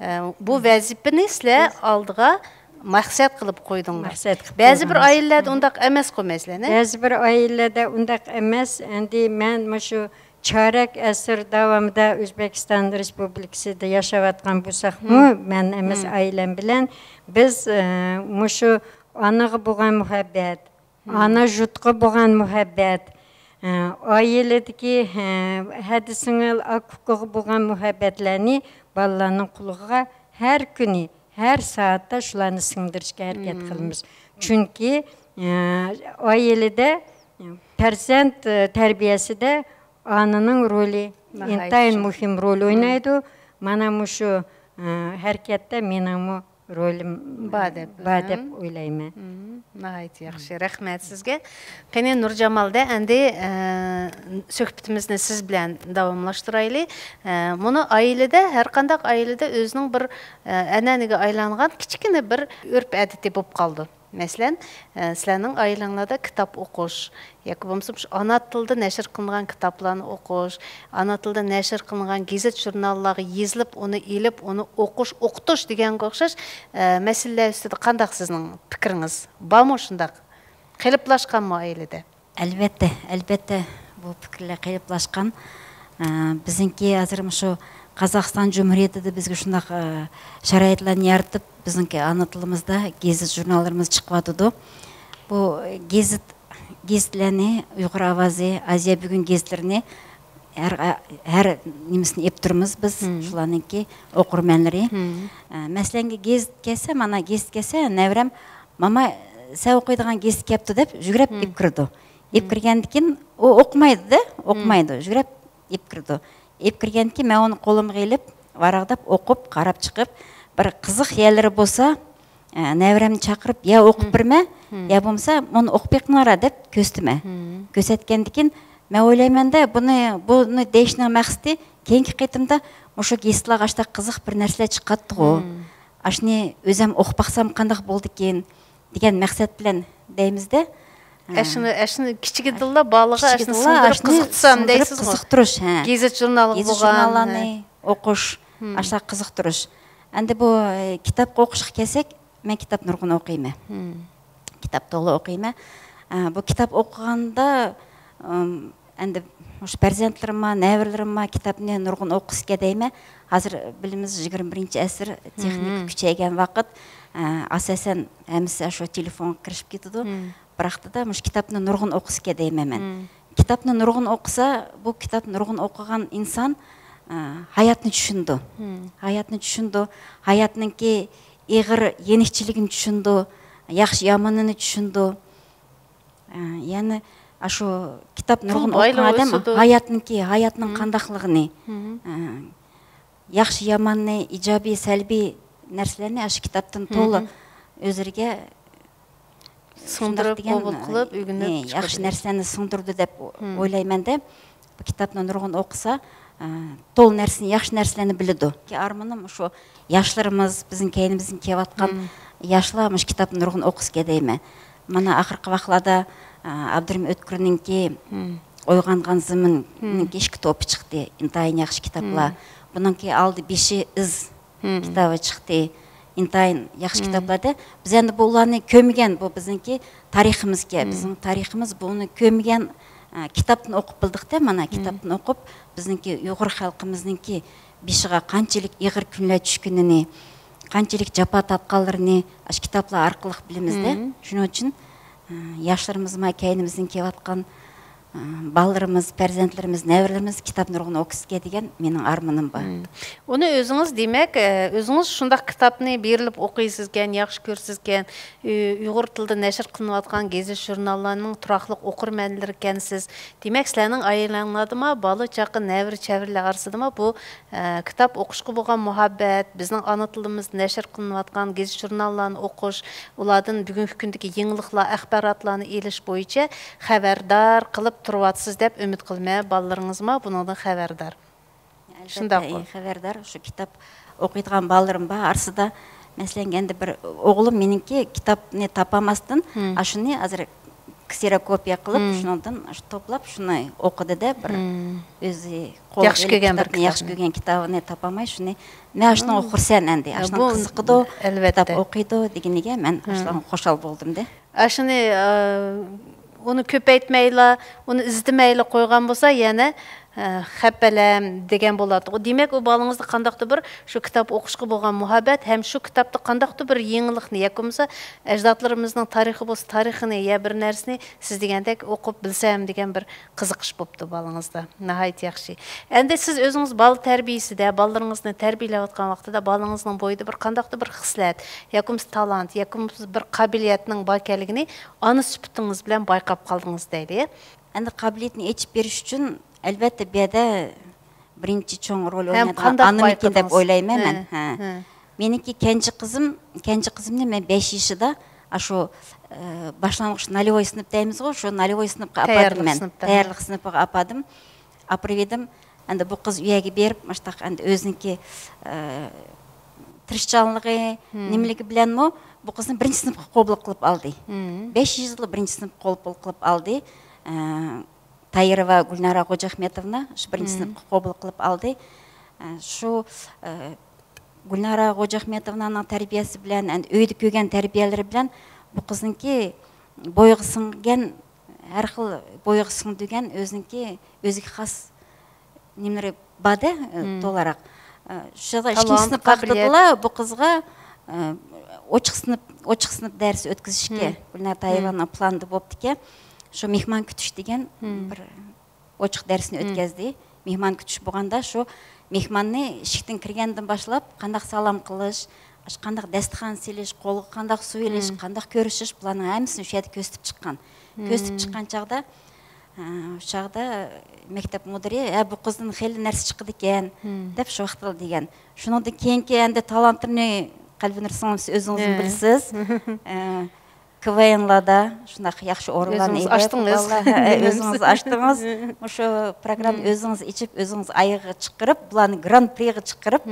ئە، بۇ ۋەزىپىنى سىلەر ئالدىغا مەقسەت قىلىپ قويدۇڭلار. مەقسەت قىلىپ بەزى بىر قويغان. ئائىلىلەردە ئۇنداق ئەمەسقۇ، مەسىلەن، ھە؟ بەزى بىر ئائىلىلەردە ئۇنداق ئەمەس. ئەمدى مەن مۇشۇ چارەك ئەسىر داۋامىدا ئۆزبېكىستان رېسپۇبلىكىسىدا ياشاۋاتقان بولساقمۇ، مەن ئەمەس، ئائىلەم بىلەن بىز، ئە، مۇشۇ ئانىغا بولغان مۇھەببەت، ئانا يۇرتقا بولغان مۇھەببەت، ئە، ئائىلىدىكى، ئە، ھەدە سىڭىل، ئاكا ئۇكىغا بولغان مۇھەببەتلەرنى بالىلارنىڭ قۇلىقىغا ھەر كۈنى، ھەر سائەتتە شۇلارنى سىڭدۈرۈشكە ھەرىكەت قىلىمىز. چۈنكى، ئە، ئائىلىدە، پەرزەنت، ئە، تەربىيەسىدە ئانىنىڭ رولى ئىنتايىن مۇھىم رول ئوينايدۇ. مانا مۇشۇ، ئە، ھەرىكەتتە مېنىڭمۇ رولىم بار دەپ، بار دەپ ئويلايمەن. ناھايىتى ياخشى، رەھمەت سىزگە. قېنى، نۇرجامالدە ئەندى، ئە، سۆھبىتىمىزنى سىز بىلەن داۋاملاشتۇرايلى. ئە، مۇنۇ ئائىلىدە، ھەر قانداق ئائىلىدە ئۆزىنىڭ بىر، ئە، ئەنئەنىگە ئايلانغان كىچىككىنە بىر ئۆرپ-ئادىتى بولۇپ قالىدۇ. مەسىلەن، ئە، سىلەرنىڭ ئائىلەڭلاردا كىتاب ئوقۇش، ياكى بولمىسا شۇ ئانا تىلدا نەشر قىلىنغان كىتابلارنى ئوقۇش، ئانا تىلدا نەشر قىلىنغان گېزىت-ژۇرناللارغا يېزىلىپ، ئۇنى ئېلىپ، ئۇنى ئوقۇش، ئوقۇتۇش دېگەنگە ئوخشاش، ئە، مەسىلىلەر ئۈستىدە قانداق سىزنىڭ پىكرىڭىز؟ بارمۇ شۇنداق؟ قېلىپلاشقانمۇ ئائىلىدە؟ ئەلۋەتتە، ئەلۋەتتە، بۇ پىكىرلەر قېلىپلاشقان. ئە، بىزنىڭكى ھازىر مۇشۇ قازاقىستان جۇمھۇرىيىتىدە بىزگە شۇنداق، ئە، شارائىتلارنى يارىتىپ، بىزنىڭكى ئانا تىلىمىزدا گېزىت ژۇرناللىرىمىز چىقىۋاتىدۇ. بۇ گېزىت، گېزىتلەرنى، ئۇيغۇر ئاۋازى، ئازىيا بۈگۈن گېزىتلىرىنى ھەر، ھەر نېمىسىنى ئېلىپ تۇرىمىز بىز. شۇلارنىڭكى ئوقۇرمەنلىرى. ئە، مەسىلەن، گېزىت كەلسە، مانا گېزىت كەلسە، نەۋرەم، «ماما، سەن ئوقۇيدىغان گېزىت كەپتۇ» دەپ يۈگرەپ ئېلىپ كىرىدۇ. ئېلىپ كىرگەندىن كېيىن ئۇ ئوقۇمايدۇ-دە، ئوقۇمايدۇ، يۈگرەپ ئېلىپ كىرىدۇ. ئېلىپ كىرگەندىن كېيىن مەن ئۇنى قولۇمغا ئېلىپ، ۋاراقداپ ئوقۇپ، قاراپ چىقىپ، بىر قىزىق يەرلىرى بولسا، ئە، نەۋرەمنى چاقىرىپ، «يا، ئوقۇپ بېرىمەن، يا بولمىسا مۇنى ئوقۇپ بېقىڭلار» دەپ كۆرسىتىمەن. كۆرسەتكەندىن كېيىن مەن ئويلايمەن-دە، بۇنى، بۇنى دېيىشنىڭ مەقسىتى، كېيىنكى قېتىمدا مۇشۇ گېزىتلارغا ئاشۇنداق قىزىق بىر نەرسىلەر چىقاتتىغۇ. ئاشۇنى ئۆزۈم ئوقۇپ باقسام قانداق بولىدىكىن دېگەن مەقسەت بىلەن دەيمىز-دە. ئەشۇنى، ئەشۇنى كىچىكىدىنلا بالىغا ئەشۇنى سىڭدۈرۈپ، قىزىقتۇرسام دەيسىزغۇ؟ قىزىقتۇرۇش، ھە. گېزىت ژۇرنالغا بولغان، ژۇرناللارنى ئوقۇش، ئاشۇنداق قىزىقتۇرۇش. ئەمدى بۇ، ئە، كىتابقا ئوقۇشقا كەلسەك، مەن كىتاب نۇرغۇن ئوقۇيمەن. كىتاب تولا ئوقۇيمەن. ئە، بۇ كىتاب ئوقۇغاندا، ئىم، ئەمدى مۇشۇ پەرزەنتلىرىممۇ، نەۋرىلىرىممۇ كىتابنى نۇرغۇن ئوقۇسىكەن دەيمەن. ھازىر بىلىمىز، يىگىرمە بىرىنچى ئەسىر، تېخنىكا كۈچەيگەن ۋاقىت، ئە، ئاساسەن ھەممىسى شۇ تېلېفونغا كىرىشىپ كېتىدۇ. بىراقتا-دا مۇشۇ كىتابنى نۇرغۇن ئوقۇسىكەن دەيمەن مەن. كىتابنى نۇرغۇن ئوقۇسا، بۇ كىتاب نۇرغۇن ئوقۇغان ئىنسان، ئە، ھاياتنى چۈشىنىدۇ. ھاياتنى چۈشىنىدۇ. ھاياتنىڭكى ئېغىر يېنىكچىلىكىنى چۈشىنىدۇ. ياخشى يامىنىنى چۈشىنىدۇ. ئە، يەنى ئاشۇ كىتاب نۇرغۇن ئوقۇغان ئادەم ھاياتنىڭكى، ھاياتنىڭ قانداقلىقىنى، ئە، ياخشى ياماننى، ئىجابىي سەلبىي نەرسىلەرنى ئاشۇ كىتابتىن تولا ئۆزلىرىگە سىڭدۈرۈپ، قوبۇل قىلىپ، ئۆگىنىپ، ياخشى نەرسىلەرنى سىڭدۈرىدۇ دەپ ئويلايمەن-دە. بۇ كىتابنى نۇرغۇن ئوقۇسا، ئە، تولا نەرسىنى، ياخشى نەرسىلەرنى بىلىدۇ. ئارمىنىم شۇ ياشلىرىمىز، بىزنىڭ كەينىمىزدىن كېلىۋاتقان ياشلار مۇشۇ كىتابنى نۇرغۇن ئوقۇسىكەن دەيمەن. مانا ئاخىرقى ۋاقىتلاردا، ئە، ئابدۇرېھىم ئۆتكۈرنىڭكى ئويغانغان زېمىننىڭكى ئىككى توپى چىقتى. ئىنتايىن ياخشى كىتابلار. بۇنىڭكى ئالدى بېشى ئىز كىتابى چىقتى. ئىنتايىن ياخشى كىتابلاردا. بىز ئەمدى بۇلارنى كۆرمىگەن، بۇ بىزنىڭكى تارىخىمىزكەن. بىزنىڭ تارىخىمىز، بۇنى كۆرمىگەن، ئە، كىتابتىن ئوقۇپ بىلدۇقتە، مانا كىتابتىن ئوقۇپ، بىزنىڭكى ئۇيغۇر خەلقىمىزنىڭكى بېشىغا قانچىلىك ئېغىر كۈنلەر چۈشكىنىنى، قانچىلىك جاپا تارتقانلىرىنى ئاشۇ كىتابلار ئارقىلىق بىلىمىزدە. شۇنىڭ ئۈچۈن، ئە، ياشلىرىمىز، ما كەينىمىزدىن كېلىۋاتقان، ئە، بالىلىرىمىز، پەرزەنتلىرىمىز، نەۋرىلىرىمىز كىتاب نۇرغۇن ئوقۇسىكەن دېگەن مېنىڭ ئارمىنىم بار. ئۇنى ئۆزىڭىز، دېمەك، ئە، ئۆزىڭىز شۇنداق كىتابنى بېرىلىپ ئوقۇيسىزكەن، ياخشى كۆرىسىزكەن، ئۇ-، ئۇيغۇر تىلىدا نەشر قىلىنىۋاتقان گېزىت-ژۇرناللارنىڭ تۇراقلىق ئوقۇرمەنلىرىكەنسىز. دېمەك، سىلەرنىڭ ئائىلەڭلاردىمۇ بالا-چاقا، نەۋرە-چەۋرىلەر ئارىسىدىمۇ بۇ، ئە، كىتاب ئوقۇشقا بولغان مۇھەببەت، بىزنىڭ ئانا تىلىمىزدا نەشر قىلىنىۋاتقان گېزىت-ژۇرناللارنى ئوقۇش، ئۇلاردىن بۈگۈنكى كۈندىكى يېڭىلىقلار، ئەخباراتلارنى ئېلىش بويىچە خەۋەردار قىلىپ تۇرۇۋاتىسىز دەپ ئۈمىد قىلىمەن. بالىلىرىڭىزمۇ بۇنىڭدىن خەۋەردار. ئەلۋەتتە، شۇنداققۇ؟ ئى، خەۋەردار. شۇ كىتاب ئوقۇيدىغان بالىلىرىم بار. ئارىسىدا، مەسىلەن، ئەمدى بىر ئوغلۇم مېنىڭكى كىتابنى تاپالماستىن، ئاشۇنى ھازىر كسېروكوپىيە قىلىپ، شۇنىڭدىن شۇ توپلاپ، شۇنى ئوقۇدى-دە، بىر ئۆزى قولىغا ياخشى ئېلىپ كۆرگەن بىر كىتابنى، ياخشى كىتابنى. كۆرگەن كىتابىنى تاپالماي، شۇنى، مەن ئاشۇنىڭغا خۇرسەن ئەمدى، ئاشۇنىڭغا بۇ، قىزىقىدۇ، ئەلۋەتتە، كىتاب ئوقۇيدۇ دېگىنىگە مەن ئاشۇنىڭغا خۇشال بولدۇم-دە. ئاشۇنى، ئە، ئۇنى كۆپەيتمەيلا، ئۇنى ئىزدىمەيلا قويغان بولسا، يەنە، ئە، خەپەلەم دېگەن بولاتتۇق. دېمەك، ئۇ بالىڭىزدا قانداقتۇر بىر شۇ كىتاب ئوقۇشقا بولغان مۇھەببەت ھەم شۇ كىتابتا قانداقتۇر بىر يېڭىلىقنى ياكى بولمىسا ئەجدادلىرىمىزنىڭ تارىخى بولسا، تارىخىنى يا بىر نەرسىنى سىز دېگەندەك ئوقۇپ بىلسەم دېگەن بىر قىزىقىش بوپتۇ بالىڭىزدا. ناھايىتى ياخشى. ئەمدى سىز ئۆزىڭىز بالا تەربىيىسىدە، بالىلىرىڭىزنى تەربىيىلەۋاتقان ۋاقتىدا بالىڭىزنىڭ بويىدا بىر قانداقتۇر بىر خىسلەت ياكى بولمىسا تالانت ياكى بولمىسا بىر قابىلىيەتنىڭ باركەنلىكىنى ئانا سۈپىتىڭىز بىلەن بايقاپ قالدىڭىز دەيلى. ئەمدى قابىلىيەتنى ئېچىپ بېرىش ئۈچۈن، ئەلۋەتتە، بۇ يەردە بىرىنچى چوڭ رول ھەم ئوينايدىغان قانداق ئانىمىكىن دەپ بايقىدىڭىز؟ ئويلايمەن مەن. ھە، ھە. ھە. مېنىڭكى كەنجى قىزىم، كەنجى قىزىمنى مەن بەش يېشىدا، ئاشۇ، ئە، باشلانغۇچ نوليوۋوي سىنىپ دەيمىزغۇ، شۇ نوليوۋوي سىنىپقا ئاپاردىم مەن. تەييارلىق سىنىپقا، ھە. تەييارلىق سىنىپىغا ئاپاردىم. ئاپىرىۋىدىم. ئەمدى بۇ قىز ئۇ يەرگە بېرىپ، مۇشتاق ئەمدى ئۆزىنىڭكى، ئە، تىرىشچانلىقى، نېمىلىكى بىلەنمۇ بۇ قىزنى بىرىنچى سىنىپقا قوبۇل قىلىپ ئالدى. بەش يىللا بىرىنچى سىنىپقا قوبۇل قىلىپ ئالدى. ئە، تايىرova گۈلنارا غوجاخمەتوۋنا شۇ بىرىنچى سىنىپقا قوبۇل قىلىپ ئالدى. ئە، شۇ، ئە، گۈلنارا غوجاخمەتوۋنانىڭ تەربىيەسى بىلەن، ئەمدى ئۆيدە كۆرگەن تەربىيەلىرى بىلەن بۇ قىزنىڭكى بويىغا سىڭگەن، ھەر خىل بويىغا سىڭدۈرگەن ئۆزىنىڭكى ئۆزىگە خاس نېمىلىرى بار-دە، ئە، تولاراق. ئە، شۇ چاغدا ئىككىنچى سىنىپ ۋاقتىدىلا بۇ قىزغا، ئە، ئوچۇق سىنىپ، ئوچۇق سىنىپ دەرسى ئۆتكۈزۈشكە گۈلنار تايىرovanىڭ پىلانىدا بوپتىكەن. شۇ مېھمان كۈتۈش دېگەن بىر ئوچۇق دەرسنى ئۆتكەزدى. مېھمان كۈتۈش بولغاندا شۇ مېھماننى ئىشىكتىن كىرگەندىن باشلاپ قانداق سالام قىلىش، قانداق دەستىخان سېلىش، قولغا قانداق سۇ ئېلىش، قانداق كۆرۈشۈش، بۇلارنىڭ ھەممىسىنى شۇ يەردە كۆرسىتىپ چىققان. كۆرسىتىپ چىققان چاغدا، ئە، شۇ چاغدا مەكتەپ مۇدىرى، ھە، بۇ قىزدىن خېلى نەرسە چىقىدىكەن، دەپ شۇ ۋاقىتلا دېگەن. شۇنىڭدىن كېيىنكى ئەمدى تالانتىنى، قەلبىنۇر سىڭلىم، سىز ئۆزىڭىزمۇ بىلىسىز. ئە، كۋنلاردا شۇنداق ياخشى ئورۇنلارنى ئۆزىڭىز ئېلىپ، ئاچتىڭىز. ۋاللا، ھە، ئۆزىڭىز ئاچتىڭىز. مۇشۇ پروگراممىنى ئۆزىڭىز ئېچىپ، ئۆزىڭىز ئايىغىغا چىقىرىپ، بۇلارنى گران پرىغا چىقىرىپ،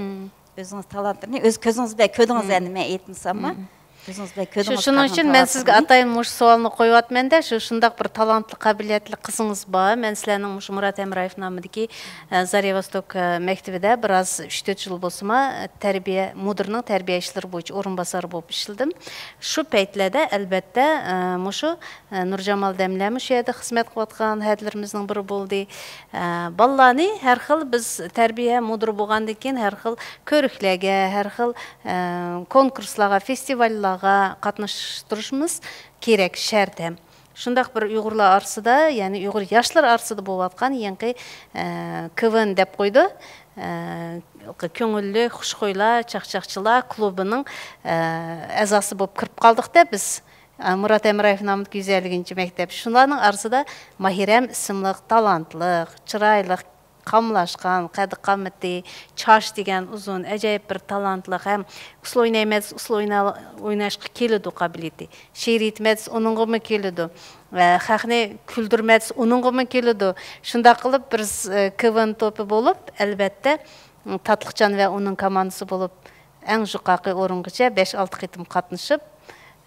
ئۆزىڭىز تالانتىنى ئۆز كۆزىڭىز بىلەن كۆردىڭىز ئەمدى، مەن ئېيتمىساممۇ. ئۆزىڭىز بىلەن كۆزىڭىز شۇنىڭ ئۈچۈن مەن سىزگە ئاتايىن مۇشۇ سوئالنى قويۇۋاتىمەن-دە، شۇ شۇنداق بىر تالانتلىق، قابىلىيەتلىك قىزىڭىز بار. مەن سىلەرنىڭ مۇشۇ مۇرات ھەمرايېف نامىدىكى، ئە، زارىيا ۋوستوك، ئە، مەكتىپىدە بىراز ئۈچ تۆت يىل بولسىمۇ، ئە، تەربىيە مۇدىرىنىڭ تەربىيە ئىشلىرى بويىچە ئورۇنباسارى بولۇپ ئىشلىدىم. شۇ پەيتلەردە، ئەلۋەتتە، ئە، مۇشۇ، ئە، نۇرجامال دەملەرمۇ شۇ يەردە خىزمەت قىلىۋاتقان ھەدىلىرىمىزنىڭ بىرى بولدى. ئە، بالىلارنى ھەر خىل، بىز تەربىيە مۇدىرى بولغاندىن كېيىن ھەر خىل كۆرۈكلەرگە، ھەر خىل، ئە، كونكۇرسلارغا، فېستىۋاللارغا قاتناشتۇرۇشىمىز كېرەك، شەرت ھەم. شۇنداق بىر ئۇيغۇرلار ئارىسىدا، يەنى ئۇيغۇر ياشلىرى ئارىسىدا بولۇۋاتقان يېڭىقى، ئە، كۋن دەپ قويدۇ. ئە، كۆڭۈللۈك، خۇشخۇيلار، چاقچاقچىلار كۇلۇبىنىڭ، ئە، ئەزاسى بولۇپ كىرىپ قالدۇق-دە بىز. ئە، مۇرات ھەمرايېف نامىدىكى يۈز ئەللىكىنچى مەكتەپ. شۇلارنىڭ ئارىسىدا ماھىرەم ئىسىملىق، تالانتلىق، چىرايلىق، قاملاشقان، قەددى-قامىتى، چاچ دېگەن ئۇزۇن، ئەجايىپ بىر تالانتلىق ھەم ئۇسسۇل ئوينايمەن دېسە، ئۇسسۇل ئوينا-، ئويناشقا كېلىدۇ قابىلىيىتى. شېئىر ئېيتىمەن دېسە، ئۇنىڭغىمۇ كېلىدۇ. ۋە خەقنى كۈلدۈرمەن دېسە، ئۇنىڭغىمۇ كېلىدۇ. شۇنداق قىلىپ، بىر، ئە، كىۋېن توپى بولۇپ، ئەلۋەتتە، تاتلىقجان ۋە ئۇنىڭ كوماندىسى بولۇپ، ئەڭ يۇقىرىقى ئورۇنغىچە بەش-ئالتە قېتىم قاتنىشىپ،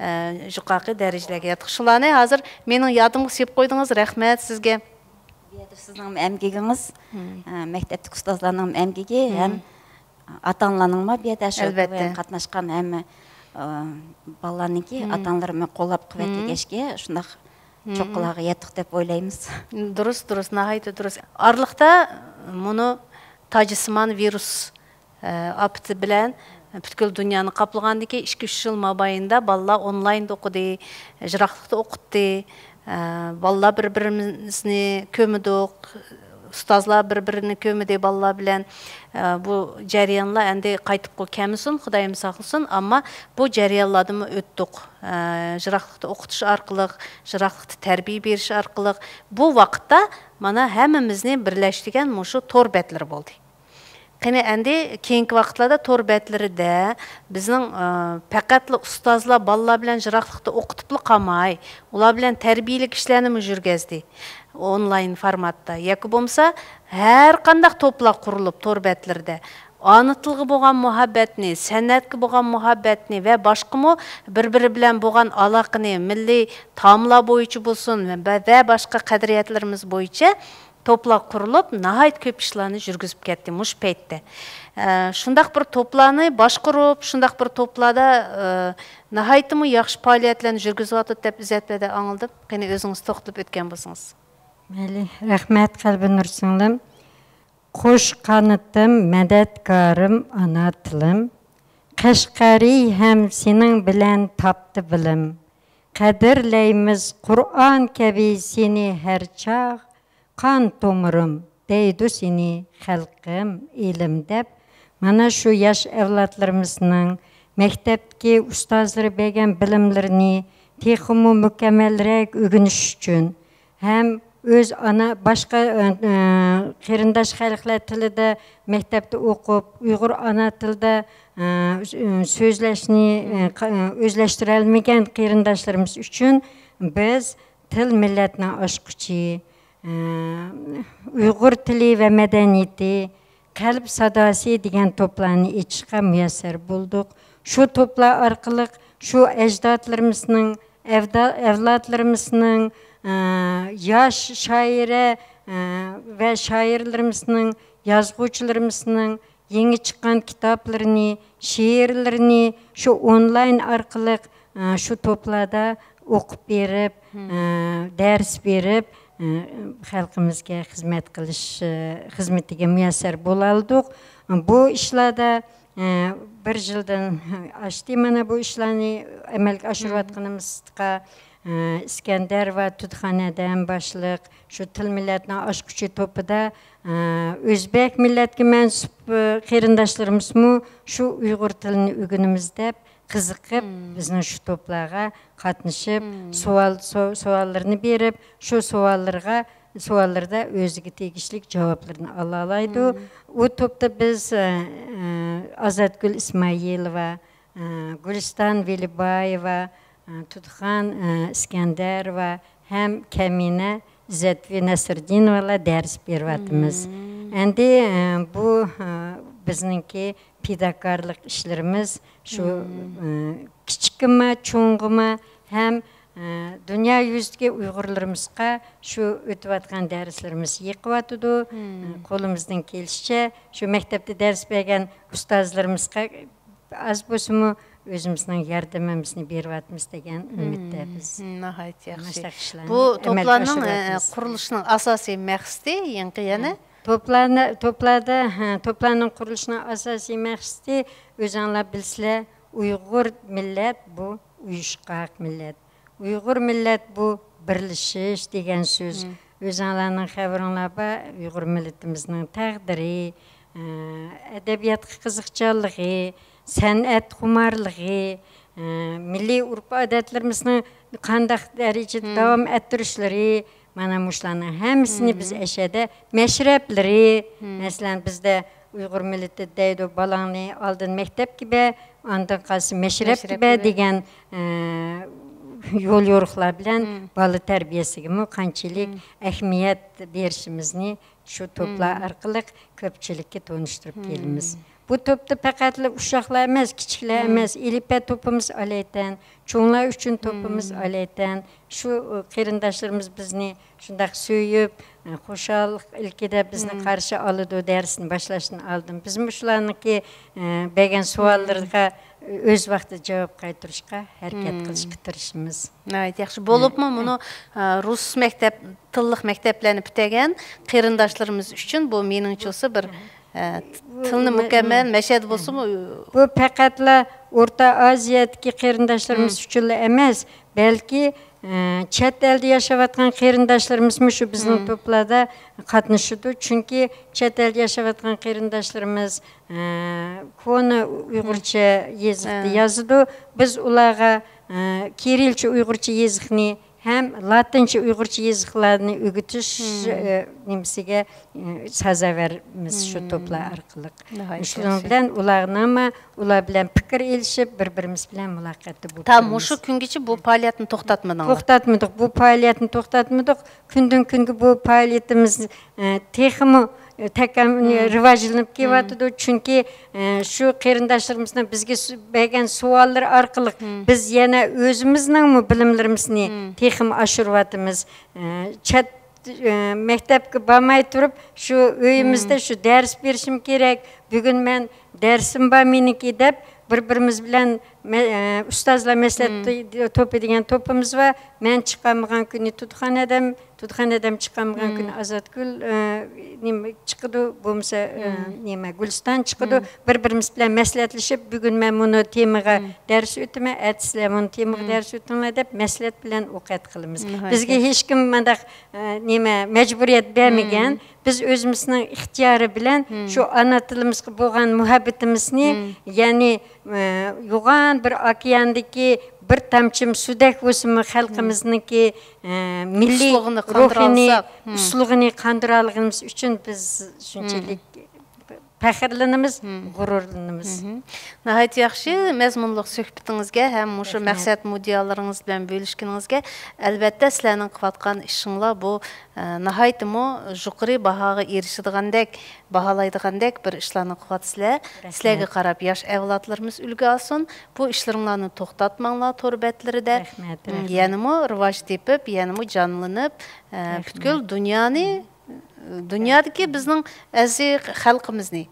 ئە، يۇقىرىقى دەرىجىلەرگە يەتتۇق. شۇلارنى ھازىر مېنىڭ يادىمغا سېلىپ قويدىڭىز، رەھمەت سىزگە. بۇ يەردە سىزنىڭ ئەمگىكىڭىز، مم. ئە، مەكتەپتىكى ئۇستازلارنىڭ ئەمگىكى مم. ھەم ئاتا-ئانىلارنىڭمۇ بۇ يەردە شۇ ئەلۋەتتە. قاتناشقان ھەممە، ئە، بالىلارنىڭكى مم. ئاتا-ئانىلىرىمۇ قوللاپ مم. قۇۋۋەتلىگەچكە شۇنداق مم. چوققىلارغا يەتتۇق دەپ ئويلايمىز. دۇرۇس، دۇرۇس، ناھايىتى دۇرۇس. ئارىلىقتا مۇنۇ تاجسىمان ۋىرۇس ئاپىتى بىلەن پۈتكۈل دۇنيانى قاپلىغاندىن كېيىن ئىككى، ئۈچ يىل مابەينىدە بالىلار ئونلايندا ئوقۇدى، يىراقلىقتا ئوقۇتتى. بالىلار بىر-بىرىمىزنى كۆرمىدۇق، ئۇستازلار بىر-بىرىنى كۆرمىدى بالىلار بىلەن. بۇ جەريانلار ئەمدى قايتىپ كەلمىسۇن، خۇدايىم ساقلىسۇن، ئەمما بۇ جەريانلاردىنمۇ ئۆتتۇق. يىراقلىقتا ئوقۇتۇش ئارقىلىق، يىراقلىقتا تەربىيە بېرىش ئارقىلىق، بۇ ۋاقىتتا مانا ھەممىمىزنى بىرلەشتۈرگەن مۇشۇ تور بەتلىرى بولدى. قېنى، ئەمدى كېيىنكى ۋاقىتلاردا تور بەتلىرىدە بىزنىڭ، ئى، پەقەتلا ئۇستازلار بالىلار بىلەن يىراقلىقتا ئوقۇتۇپلا قالماي، ئۇلار بىلەن تەربىيەلىك ئىشلەرنىمۇ يۈرگۈزدى ئونلاين فورماتتا. ياكى بولمىسا، ھەر قانداق توپلار قۇرۇلۇپ تور بەتلىرىدە ئانا تىلغا بولغان مۇھەببەتنى، سەنئەتكە بولغان مۇھەببەتنى ۋە باشقىمۇ بىر-بىرى بىلەن بولغان ئالاقىنى، مىللىي تائاملار بويىچە بولسۇن ۋە، ۋە باشقا قەدرىيەتلىرىمىز بويىچە توپلار قۇرۇلۇپ، ناھايىتى كۆپ ئىشلارنى يۈرگۈزۈپ كەتتى مۇشۇ پەيتتە. ئە، شۇنداق بىر توپلارنى باشقۇرۇپ، شۇنداق بىر توپلاردا، ئە، ناھايىتىمۇ ياخشى پائالىيەتلەرنى يۈرگۈزۈۋاتىدۇ دەپ ئىززەت بەدە ئاڭلىدىم. قېنى، ئۆزىڭىز توختىلىپ ئۆتكەن بولسىڭىز. مەيلى، رەھمەت، قەلبىنۇر سىڭلىم. قوش قانىتىم، مەدەتكارىم، ئانا تىلىم. قەشقەرى ھەم سېنىڭ بىلەن تاپتى بىلىم. قەدىرلەيمىز قۇرئان كەبى سېنى ھەر چاغ، قان تومۇرۇم دەيدۇ سېنى خەلقىم، ئېلىم دەپ، مانا شۇ ياش ئەۋلادلىرىمىزنىڭ مەكتەپتىكى ئۇستازلىرى بەرگەن بىلىملىرىنى تېخىمۇ مۇكەممەلرەك ئۆگىنىش ئۈچۈن ھەم ئۆز ئانا، باشقا، ئە، ئە، قېرىنداش خەلقلەر تىلىدا مەكتەپتە ئوقۇپ، ئۇيغۇر ئانا تىلىدا، ئە، سۆزلەشنى، ئە، قا-، ئە، ئۆزلەشتۈرەلمىگەن قېرىنداشلىرىمىز ئۈچۈن بىز تىل مىللەتنىڭ ئاچقۇچى، ئۇيغۇر تىلى ۋە مەدەنىيىتى، قەلب ساداسى دېگەن توپلارنى ئېچىشقا مۇيەسسەر بولدۇق. شۇ توپلار ئارقىلىق شۇ ئەجدادلىرىمىزنىڭ، ئەۋدا-، ئەۋلادلىرىمىزنىڭ، ئە، ياش شائىرە، ئە، ۋە شائىرلىرىمىزنىڭ، يازغۇچىلىرىمىزنىڭ يېڭى چىققان كىتابلىرىنى، شېئىرلىرىنى شۇ ئونلاين ئارقىلىق، ئە، شۇ توپلاردا ئوقۇپ بېرىپ، مم. ئە، دەرس بېرىپ، ئە، خەلقىمىزگە خىزمەت قىلىش، ئە، خىزمىتىگە مۇيەسسەر بولالىدۇق. بۇ ئىشلاردا، ئە، بىر يىلدىن ئاشتى مانا بۇ ئىشلارنى ئەمەلگە ئاشۇرۇۋاتقىنىمىزغا. ئە، ئىسكەندەر ۋە تۇتخان ھەدەم باشلىق شۇ تىل مىللەتنىڭ ئاچقۇچى توپىدا، ئە، ئۆزبەك مىللەتكە مەنسۇپ، ئە، قېرىنداشلىرىمىزمۇ شۇ ئۇيغۇر تىلىنى ئۆگىنىمىز دەپ قىزىقىپ، مم. بىزنىڭ شۇ توپلارغا قاتنىشىپ، مم. سوئال، سو-، سوئاللىرىنى بېرىپ، شۇ سوئاللىرىغا، سوئاللىرىدا ئۆزىگە تېگىشلىك جاۋابلىرىنى ئالالايدۇ. مم. ئۇ توپتا بىز، ئە، ئە، ئازەتگۈل ئىسمائىلوۋا، ئە، گۈلىستان ۋېلىبايېۋا، ئە، تۇتخان، ئە، ئىسكەندەر ۋە ھەم كەمىنە ئىززەتۋى نەسىردىنوۋالار دەرس بېرىۋاتىمىز. مم. ئەمدى، ئە، بۇ، ئە، بىزنىڭكى پىداكارلىق ئىشلىرىمىز شۇ، مم. ئە، كىچىككىمۇ، چوڭغىمۇ ھەم، ئە، دۇنيا يۈزىدىكى ئۇيغۇرلىرىمىزغا شۇ ئۆتۈۋاتقان دەرسلىرىمىز يېقىۋاتىدۇ. مم. ئە، قولىمىزدىن كېلىشىچە شۇ مەكتەپتە دەرس بەرگەن ئۇستازلىرىمىزغا ئاز بولسىمۇ ئۆزىمىزنىڭ ياردىمىمىزنى بېرىۋاتىمىز دېگەن ئۈمىدتە بىز. مم، ناھايىتى ياخشى. ماشۇنداق ئىشلارنى بۇ ئەمەلگە توپلارنىڭ، ئە، ئاشۇرۇۋاتىمىز. قۇرۇلۇشىنىڭ ئاساسىي مەقسىتى يېڭى يەنە؟ توپلارنى، توپلاردا، ھە، توپلارنىڭ قۇرۇلۇشىنىڭ ئاساسىي مەقسىتى، ئۆزۈڭلار بىلىسىلەر، ئۇيغۇر مىللەت بۇ ئۇيۇشقاق مىللەت. ئۇيغۇر مىللەت بۇ بىرلىشىش دېگەن سۆز. مم. ئۆزۈڭلارنىڭ خەۋىرىڭلار بار، ئۇيغۇر مىللىتىمىزنىڭ تەقدىرى، ئە، ئەدەبىياتقا قىزىقچانلىقى، سەنئەتخۇمارلىقى، ئە، مىللىي ئۆرپ-ئادەتلىرىمىزنىڭ قانداق دەرىجىدە مم. داۋام ئەتتۈرۈشلىرى، مانا مۇشۇلارنىڭ ھەممىسىنى بىز ئەشەدە مەشرەپلىرى، مەسىلەن، بىزدە ئۇيغۇر مىللىتى دەيدۇ، بالاڭنى ئالدىن مەكتەپكە بەر، ئاندىن قالسا مەشرەپكە بەر دېگەن، ئە، يول يورۇقلار بىلەن بالا تەربىيەسىگىمۇ قانچىلىك ئەھمىيەت بېرىشىمىزنى شۇ توپلار ئارقىلىق كۆپچىلىككە تونۇشتۇرۇپ كېلىمىز. بۇ توپتا پەقەتلا ئۇششاقلار ئەمەس، كىچىكلەر ئەمەس، ئېلىپبە توپىمىز ئالايىتەن، چوڭلار ئۈچۈن توپىمىز ئالايىتەن. شۇ، ئۇ، قېرىنداشلىرىمىز بىزنى شۇنداق سۆيۈپ، ئە، خۇشاللىق ئىلكىدە بىزنى قارشى ئالىدۇ، دەرسنى باشلاشتىن ئالدىن. بىزمۇ شۇلارنىڭكى، ئە، بەرگەن سوئاللىرىغا ئۆز ۋاقتىدا جاۋاب قايتۇرۇشقا ھەرىكەت قىلىشقا تىرىشىمىز. ناھايىتى ياخشى. بولۇپمۇ مۇنۇ، ئە، رۇس مەكتەپ، تىللىق مەكتەپلەرنى پۈتتۈرگەن قېرىنداشلىرىمىز ئۈچۈن بۇ مېنىڭچە بولسا بىر، ئە، تىلنى مۇكەممەل مەشەدە بولسىمۇ. بۇ پەقەتلا ئورتا ئازىيادىكى قېرىنداشلىرىمىز ئۈچۈنلا ئەمەس، بەلكى، ئە، چەت ئەلدە ياشاۋاتقان قېرىنداشلىرىمىزمۇ شۇ بىزنىڭ توپلاردا قاتنىشىدۇ. چۈنكى چەت ئەلدە ياشاۋاتقان قېرىنداشلىرىمىز، ئە، كونا ئۇيغۇرچە يېزىقتا يازىدۇ. بىز ئۇلارغا، ئە، كىرىلچە ئۇيغۇرچە يېزىقنى ھەم لاتىنچە ئۇيغۇرچە يېزىقلارنى ئۆگىتىش، ئە، نېمىسىگە، ئە، سازاۋەرمىز شۇ توپلار ئارقىلىق. ناھايىتى ياخشى. شۇنىڭ بىلەن ئۇلارنىڭمۇ، ئۇلار بىلەن پىكىر ئېلىشىپ، بىر-بىرىمىز بىلەن مۇلاقاتتا بولۇپ تۇرىمىز. تا مۇشۇ كۈنگىچە بۇ پائالىيەتنى توختاتمىدىڭلار؟ توختاتمىدۇق. بۇ پائالىيەتنى توختاتمىدۇق. كۈندىن-كۈنگە بۇ پائالىيىتىمىز، ئە، تېخىمۇ، ئە، تەكەم-، راۋاجلىنىپ كېلىۋاتىدۇ. چۈنكى، ئە، شۇ قېرىنداشلىرىمىزنىڭ بىزگە سو-، بەرگەن سوئاللىرى ئارقىلىق بىز يەنە ئۆزىمىزنىڭمۇ بىلىملىرىمىزنى تېخىمۇ ئاشۇرۇۋاتىمىز. ئە، چەت ئە، مەكتەپكە بارماي تۇرۇپ، شۇ ئۆيىمىزدە شۇ دەرس بېرىشىم كېرەك، بۈگۈن مەن دەرسىم بار مېنىڭكى دەپ، بىر-بىرىمىز بىلەن مە-، ئە، ئۇستازلار مەسلىھەت توپى دېگەن توپىمىز بار. مەن چىقالمىغان كۈنى تۇتخانەدەم، تۇتخانەدەم چىقالمىغان كۈنى ئازادگۈل، ئە، نېمە چىقىدۇ، بولمىسا، ئە، نېمە، گۈلىستان چىقىدۇ. بىر-بىرىمىز بىلەن مەسلىھەتلىشىپ، بۈگۈن مەن مۇنۇ تېمىغا دەرس ئۆتىمەن، ئەتىسىلەر مۇنۇ تېمىغا دەرس ئۆتۈڭلار دەپ مەسلىھەت بىلەن ئوقەت قىلىمىز. بىزگە ھېچكىم مۇنداق ئە، نېمە، مەجبۇرىيەت بەرمىگەن. بىز ئۆزىمىزنىڭ ئىختىيارى بىلەن شۇ ئانا تىلىمىزغا بولغان مۇھەببىتىمىزنى، يەنى، ئە، يوغان بىر ئوكياندىكى بىر تامچىم سۇدەك بولسىمۇ خەلقىمىزنىڭكى، ئە، مىللىي ئۇسلۇغىنى قاندۇرالىساق، ئۇسلۇغىنى قاندۇرالىغىنىمىز ئۈچۈن بىز شۇنچىلىك پەخىرلىنىمىز، غۇرۇرلىنىمىز. ناھايىتى ياخشى مەزمۇنلۇق سۆھبىتىڭىزگە ھەم مۇشۇ مەقسەت مۇددىئالىرىڭىز بىلەن بۆلۈشكىنىڭىزگە. ئەلۋەتتە، سىلەرنىڭ قىلىۋاتقان ئىشىڭلار بۇ، ئە، ناھايىتىمۇ يۇقىرى باھاغا ئېرىشىدىغاندەك، باھالايدىغاندەك بىر ئىشلارنى قىلىۋاتىسىلەر. سىلەرگە قاراپ ياش ئەۋلادلىرىمىز ئۈلگە ئالسۇن. بۇ ئىشلىرىڭلارنى توختاتماڭلار تور بەتلىرىدە. يەنىمۇ راۋاج تېپىپ، يەنىمۇ جانلىنىپ، ئە، پۈتكۈل دۇنيانى دۇنيادىكى بىزنىڭ ئەزىز خەلقىمىزنى،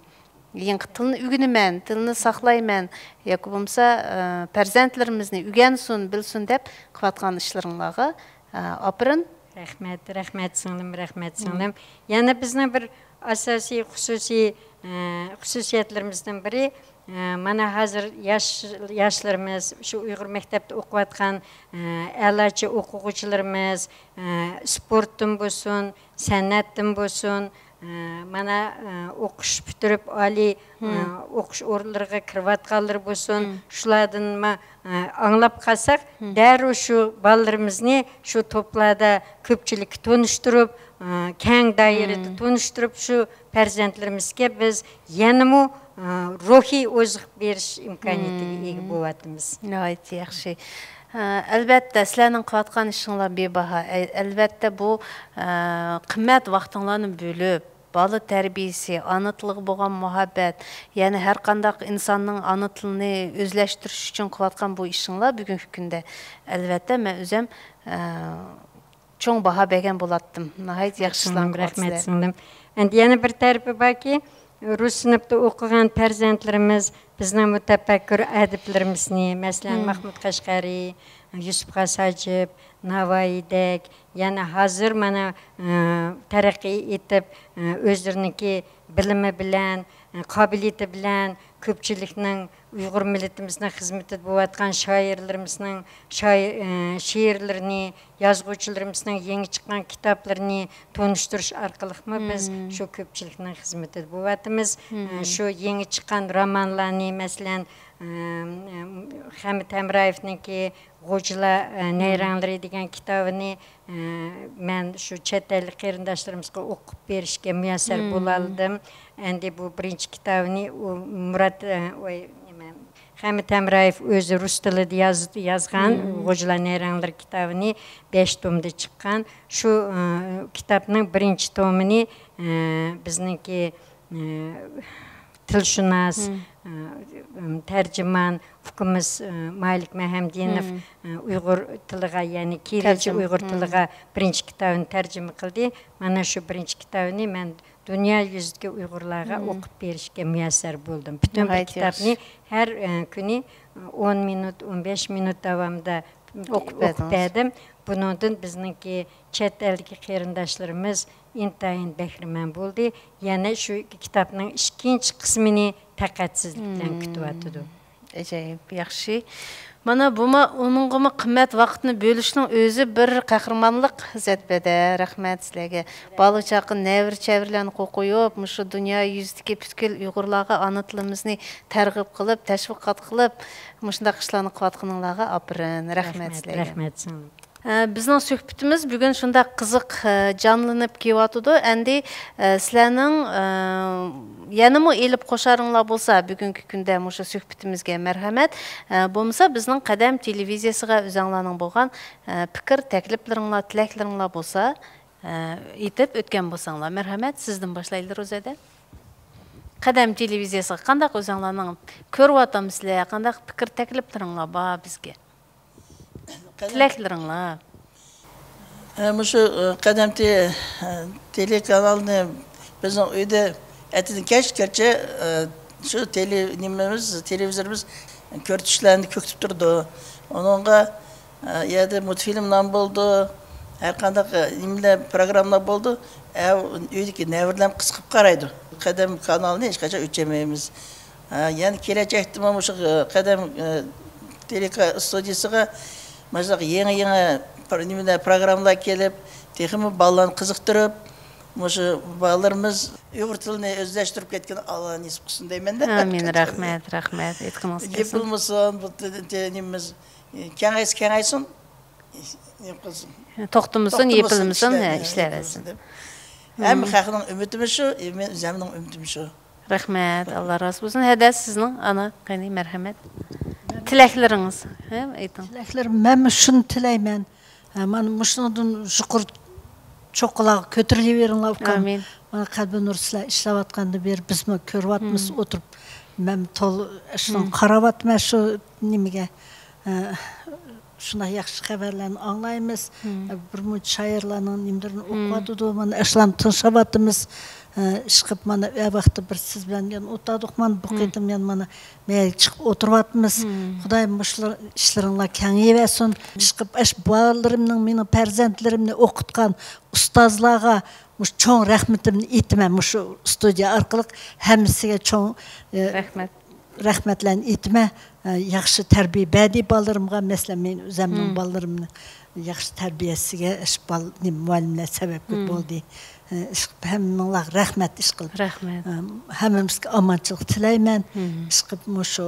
يېڭى تىلنى ئۆگىنىمەن، تىلنى ساقلايمەن ياكى بولمىسا، ئە، پەرزەنتلىرىمىزنى ئۆگەنسۇن، بىلسۇن دەپ قىلىۋاتقان ئىشلىرىڭلارغا، ئە، ئاپىرىن. رەھمەت، رەھمەت سىڭلىم، رەھمەت سىڭلىم. يەنە بىزنىڭ بىر ئاساسىي خۇسۇسىي، ئە، خۇسۇسىيەتلىرىمىزدىن بىرى، ئە، مانا ھازىر ياش، ياشلىرىمىز، شۇ ئۇيغۇر مەكتەپتە ئوقۇۋاتقان، ئە، ئەلاچى ئوقۇغۇچىلىرىمىز، ئە، ئىسپورتتىن بولسۇن، سەنئەتتىن بولسۇن، ئە، مانا، ئە، ئوقۇش پۈتتۈرۈپ ئالىي، ئە، ئوقۇش ئورۇنلىرىغا كىرىۋاتقانلىرى بولسۇن، شۇلاردىنمۇ، ئە، ئاڭلاپ قالساق، دەررۇ شۇ بالىلىرىمىزنى شۇ توپلاردا كۆپچىلىككە تونۇشتۇرۇپ، ئە، كەڭ دائىرىدە تونۇشتۇرۇپ، شۇ پەرزەنتلىرىمىزگە بىز يەنىمۇ، ئە، روھىي ئوزۇق بېرىش ئىمكانىيىتىگە ئىگە بولۇۋاتىمىز. ناھايىتى ياخشى. ئە، ئەلۋەتتە، سىلەرنىڭ قىلىۋاتقان ئىشىڭلار بىباھا. ئە-، ئەلۋەتتە، بۇ، ئە، قىممەت ۋاقتىڭلارنى بۆلۈپ، بالا تەربىيىسى، ئانا تىلغا بولغان مۇھەببەت، يەنى ھەر قانداق ئىنساننىڭ ئانا تىلىنى ئۆزلەشتۈرۈش ئۈچۈن قىلىۋاتقان بۇ ئىشىڭلار بۈگۈنكى كۈندە، ئەلۋەتتە، مەن ئۆزۈم، ئە، چوڭ باھا بەرگەن بولاتتىم. ناھايىتى ياخشى ئىشلارنى قىلىۋاتىسىلەر. رەھمەت سىڭلىم. ئەمدى يەنە بىر تەرىپى باركى، رۇس سىنىپتا ئوقۇغان پەرزەنتلىرىمىز بىزنىڭ مۇتەپەككۇر ئەدىبلىرىمىزنى، مەسىلەن، مەھمۇد قەشقەرى، يۈسۈپ خاس ھاجىپ، ناۋايىدەك، يەنە ھازىر مانا، ئە، تەرەققىي ئېتىپ، ئە، ئۆزلىرىنىڭكى بىلىمى بىلەن، ئە، قابىلىيىتى بىلەن كۆپچىلىكنىڭ ئۇيغۇر مىللىتىمىزنىڭ خىزمىتىدە بولۇۋاتقان شائىرلىرىمىزنىڭ شائىر-، ئە، شېئىرلىرىنى، يازغۇچىلىرىمىزنىڭ يېڭى چىققان كىتابلىرىنى تونۇشتۇرۇش ئارقىلىقمۇ بىز شۇ كۆپچىلىكنىڭ خىزمىتىدە بولۇۋاتىمىز. ئە، شۇ يېڭى چىققان رومانلارنى، مەسىلەن، ئەم، ئەم، خەمىت ھەمرايېۋنىڭكى غوجىلار، ئە، نەيرەڭلىرى دېگەن كىتابىنى، ئە، مەن شۇ چەت ئەللىك قېرىنداشلىرىمىزغا ئوقۇپ بېرىشكە مۇيەسسەر بولالىدىم. ئەمدى بۇ بىرىنچى كىتابىنى ئۇ مۇرات، ئە، ۋاي، نېمە، خەمىت ھەمرايېۋ ئۆزى رۇس تىلىدا ياز-، يازغان غوجىلار نەيرەڭلىرى كىتابىنى بەش تومدا چىققان. شۇ، ئە، كىتابنىڭ بىرىنچى تومىنى، ئە، بىزنىڭكى، ئە، تىلشۇناس، ئە، تەرجىمان ئۇكىمىز، ئە، مالىك مەھەمدىنوف، ئە، ئۇيغۇر تىلىغا، يەنى كېرىلچە ئۇيغۇر تىلىغا بىرىنچى كىتابىنى تەرجىمە قىلدى. مانا شۇ بىرىنچى كىتابىنى مەن دۇنيا يۈزىدىكى ئۇيغۇرلارغا ئوقۇپ بېرىشكە مۇيەسسەر بولدۇم. پۈتۈن بىر كىتابنى ھەر، ئە، كۈنى ئون مىنۇت، ئون بەش مىنۇت داۋامىدا ئوقۇپ بەردىم. بۇنىڭدىن بىزنىڭكى چەت ئەلدىكى قېرىنداشلىرىمىز ئىنتايىن بەھرىمەن بولدى. يەنە شۇ كىتابنىڭ ئىككىنچى قىسمىنى تاقەتسىزلىك بىلەن كۈتۈۋاتىدۇ. ئەجايىپ ياخشى. مانا بۇمۇ، ئۇنىڭغىمۇ قىممەت ۋاقىتنى بۆلۈشنىڭ ئۆزى بىر قەھرىمانلىق، زەتبەدە. رەھمەت سىلەرگە. بالا چاقا، نەۋرە چەۋرىلەرنى قويۇپ، مۇشۇ دۇنيا يۈزىدىكى پۈتكۈل ئۇيغۇرلارغا ئانا تىلىمىزنى تەرغىب قىلىپ، تەشۋىقات قىلىپ، مۇشۇنداق ئىشلارنى قىلىۋاتقىنىڭلارغا ئاپىرىن. رەھمەت سىلەرگە. رەھمەت سىڭلىم. ئە، بىزنىڭ سۆھبىتىمىز بۈگۈن شۇنداق قىزىق، ئە، جانلىنىپ كېلىۋاتىدۇ. ئەمدى، ئە، سىلەرنىڭ، ئە، يەنىمۇ ئېلىپ قوشارىڭلار بولسا، بۈگۈنكى كۈندە مۇشۇ سۆھبىتىمىزگە مەرھەمەت. ئە، بولمىسا، بىزنىڭ قەدەم تېلېۋىزىيەسىگە ئۆزەڭلارنىڭ بولغان، ئە، پىكىر، تەكلىپلىرىڭلار، تىلەكلىرىڭلار بولسا، ئە، ئېيتىپ ئۆتكەن بولساڭلار. مەرھەمەت، سىزدىن باشلايلى، روزەدە. قەدەم تېلېۋىزىيەسىگە قانداق ئۆزەڭلارنىڭ كۆرۈۋاتامسىلەر، قانداق پىكىر، تەكلىپلىرىڭلار بار بىزگە؟ تىلەكلىرىڭلار. ئە، مۇشۇ، ئە، قەدەم تې-، ئە، تېلېكانالنى بىزنىڭ ئۆيدە ئەتىدىن كەچكىچە، ئە، شۇ تېلې-، نېمىمىز، تېلېۋىزورىمىز كۆرسىتىشلەرنى كۆكتۈپ تۇرىدۇ. ئۇنىڭغا، ئە، يەردە مۇلتفىلىملار بولىدۇ، ھەر قانداق، ئە، نېمىلەر، پروگراممىلار بولىدۇ. ئە، ئۆيدىكى نەۋرىلەرمۇ قىزىقىپ قارايدۇ. قەدەم كانالىنى ھېچقاچان ئۆچۈرمەيمىز. ھە، يەنە كېلەچەكتىمۇ مۇشۇ، ئە، قەدەم، ئە، تېلېكا ئىستۇدىيىسىغا مۇشۇنداق يېڭى، يېڭى بىر نېمىلەر، پروگراممىلار كېلىپ، تېخىمۇ بالىلارنى قىزىقتۇرۇپ، مۇشۇ بالىلىرىمىز ئۇيغۇر تىلىنى ئۆزلەشتۈرۈپ كەتكىنى ئاللا نېسىپ قىلسۇن دەيمەن-دە. ئامىن، رەھمەت، رەھمەت، ئېيتقىنىڭىز كەلسۇن. يېپىلمىسۇن، بۇ تىل-، تىل-، نېمىمىز، ئە، كېڭەيسە كېڭەيسۇن، نېمە قىلسۇن. توختىمىسۇن، توختىمىسۇن، يېپىلمىسۇن، ئىشلەر، ھە، ھە، ئىشلەر يېپىلمىسۇن دەپ. ھەممە خەقنىڭ ئۈمىدىمۇ شۇ، ئە، مەن ئۆزۈمنىڭ ئۈمىدىم شۇ. رەھمەت، ئاللا رازى بولسۇن. ھەدە سىزنىڭ، ئانا، قېنى، مەرھەمەت. تىلەكلىرىڭىز، ھە، ئېيتىڭ. تىلەكلىرىم، مەنمۇ شۇنى تىلەيمەن. ھە، مانا مۇشۇنىڭدىن يۇقىرى چوققىلارغا كۆتۈرۈلۈۋېرىڭلار، ئۇكام. ئامىن. مانا قەلبى نۇر سىلەر ئىشلەۋاتقاننى بېرى بىزمۇ كۆرۈۋاتىمىز، ئولتۇرۇپ، مەنمۇ تولا شۇنىڭغا قاراۋاتىمەن، شۇ نېمىگە. ھە، شۇنداق ياخشى خەۋەرلەرنى ئاڭلايمىز. ھە، بىر مۇنچە شائىرلارنىڭ نېمىلىرىنى ئوقۇۋاتىدۇ. مانا ئاشۇلارنى تىڭشاۋاتىمىز. ھە، ئىشقىلىپ مانا ئە ۋاقىتتا بىر سىز بىلەن يەنە ئولتۇردۇق. مانا بۇ قېتىم يەنە مانا مەيلى چىقىپ ئولتۇرۇۋاتىمىز. خۇدايىم مۇشۇلار ئىشلىرىڭلار كېڭىيىۋەرسۇن. ئىشقىلىپ ئاشۇ بالىلىرىمنىڭ، مېنىڭ پەرزەنتلىرىمنى ئوقۇتقان ئۇستازلارغا مۇشۇ چوڭ رەھمىتىمنى ئېيتىمەن. مۇشۇ ئۇستۇدىيە ئارقىلىق ھەممىسىگە چوڭ، ئە، رەھمەت. رەھمەتلەرنى ئېيتىمەن. ئە، ياخشى تەربىيە بەردى بالىلىرىمغا. مەسىلەن، مېنىڭ ئۆزۈمنىڭ بالىلىرىمنىڭ ياخشى تەربىيەسىگە ئىش بال-، نېمە، مۇئەللىملەر سەۋەبكار بولدى. ئە، ئىش-، ھەممىڭلارغا رەھمەت ئىشقىلىپ. رەھمەت. ئە، ھەممىمىزگە ئامانچىلىق تىلەيمەن. ئىشقىلىپ مۇشۇ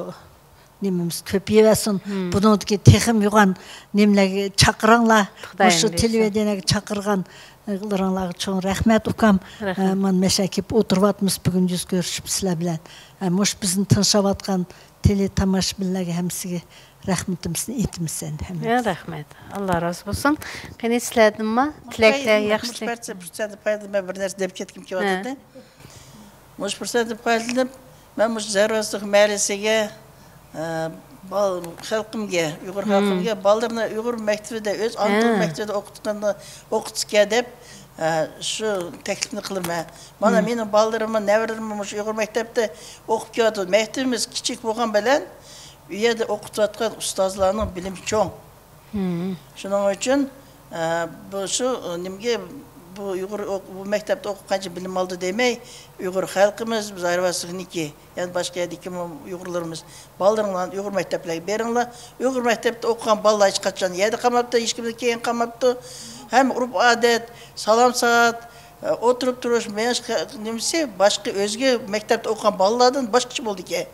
نېمىمىز كۆپىيىۋەرسۇن. بۇنىڭدىكى تېخىمۇ يوغان نېمىلەرگە چاقىرىڭلار. خۇدايىم مۇشۇ بۇيرۇسا. تېلېۋىدېنىيەگە چاقىرغان ئىغلىرىڭلارغا چوڭ رەھمەت، ئۇكام. رەھمەت. ئە، مانا مەشە كېلىپ ئولتۇرۇۋاتىمىز بۈگۈن يۈز كۆرۈشۈپ سىلەر بىلەن. ئە، مۇشۇ بىزنى تىڭشاۋاتقان تېلېتاماشىبىنلارغا ھەممىسىگە رەھمىتىمىزنى ئېيتىمىز ئەمدى ھەممىمىز. يا، رەھمەت. ئاللا رازى بولسۇن. قېنى سىلەردىنمۇ تىلەكلەر، ياخشى تىلەك. مۇشۇ پۇرسەتتىن پايدىلىنىپ مەن بىر نەرسە دەپ كەتكۈم كېلىۋاتىدۇ. مۇشۇ پۇرسەتتىن پايدىلىنىپ، مەن مۇشۇ زەرۋەسلىك مەھەللىسىگە، ئە، بال-، خەلقىمگە، ئۇيغۇر خەلقىمگە بالىلىرىنى ئۇيغۇر مەكتىۋىدە، ئۆز ئانا تىل مەكتىۋىدە ئوقۇتقاندا، ئوقۇتسىكەن دەپ، ئە، شۇ تەكلىپنى قىلىمەن. مانا مېنىڭ بالىلىرىممۇ، نەۋرىلىرىممۇ مۇشۇ ئۇيغۇر مەكتەپتە ئوقۇپ كېلىۋاتىدۇ. مەكتىۋىمىز كىچىك بولغان بىلەن، ئۇ يەردە ئوقۇتۇۋاتقان ئۇستازلارنىڭ بىلىمى چوڭ. شۇنىڭ ئۈچۈن، ئە، بۇ، شۇ، نېمىگە، بۇ ئۇيغۇر ئوق-، بۇ مەكتەپتە ئوقۇپ قانچە بىلىم ئالدى دېمەي، ئۇيغۇر خەلقىمىز، بىز ئايرىۋەتسىكنىكى، يەنە باشقا يەردىكى ئۇيغۇرلىرىمىز، بالىلىرىڭلارنى ئۇيغۇر مەكتەپلەرگە بېرىڭلار. ئۇيغۇر مەكتەپتە ئوقۇغان بالىلار ھېچقاچان يەردە قالماپتۇ، ھېچكىمدىن كېيىن قالماپتۇ. ھەممە ئۇرپ-ئادەت، سالام-سائەت، ئە، ئولتۇرۇپ تۇرۇش، مېڭىش، نېمىسى باشقا، ئۆزگە مەكتەپتە ئوقۇغان بالىلاردىن باشقىچە بولىدىكەن.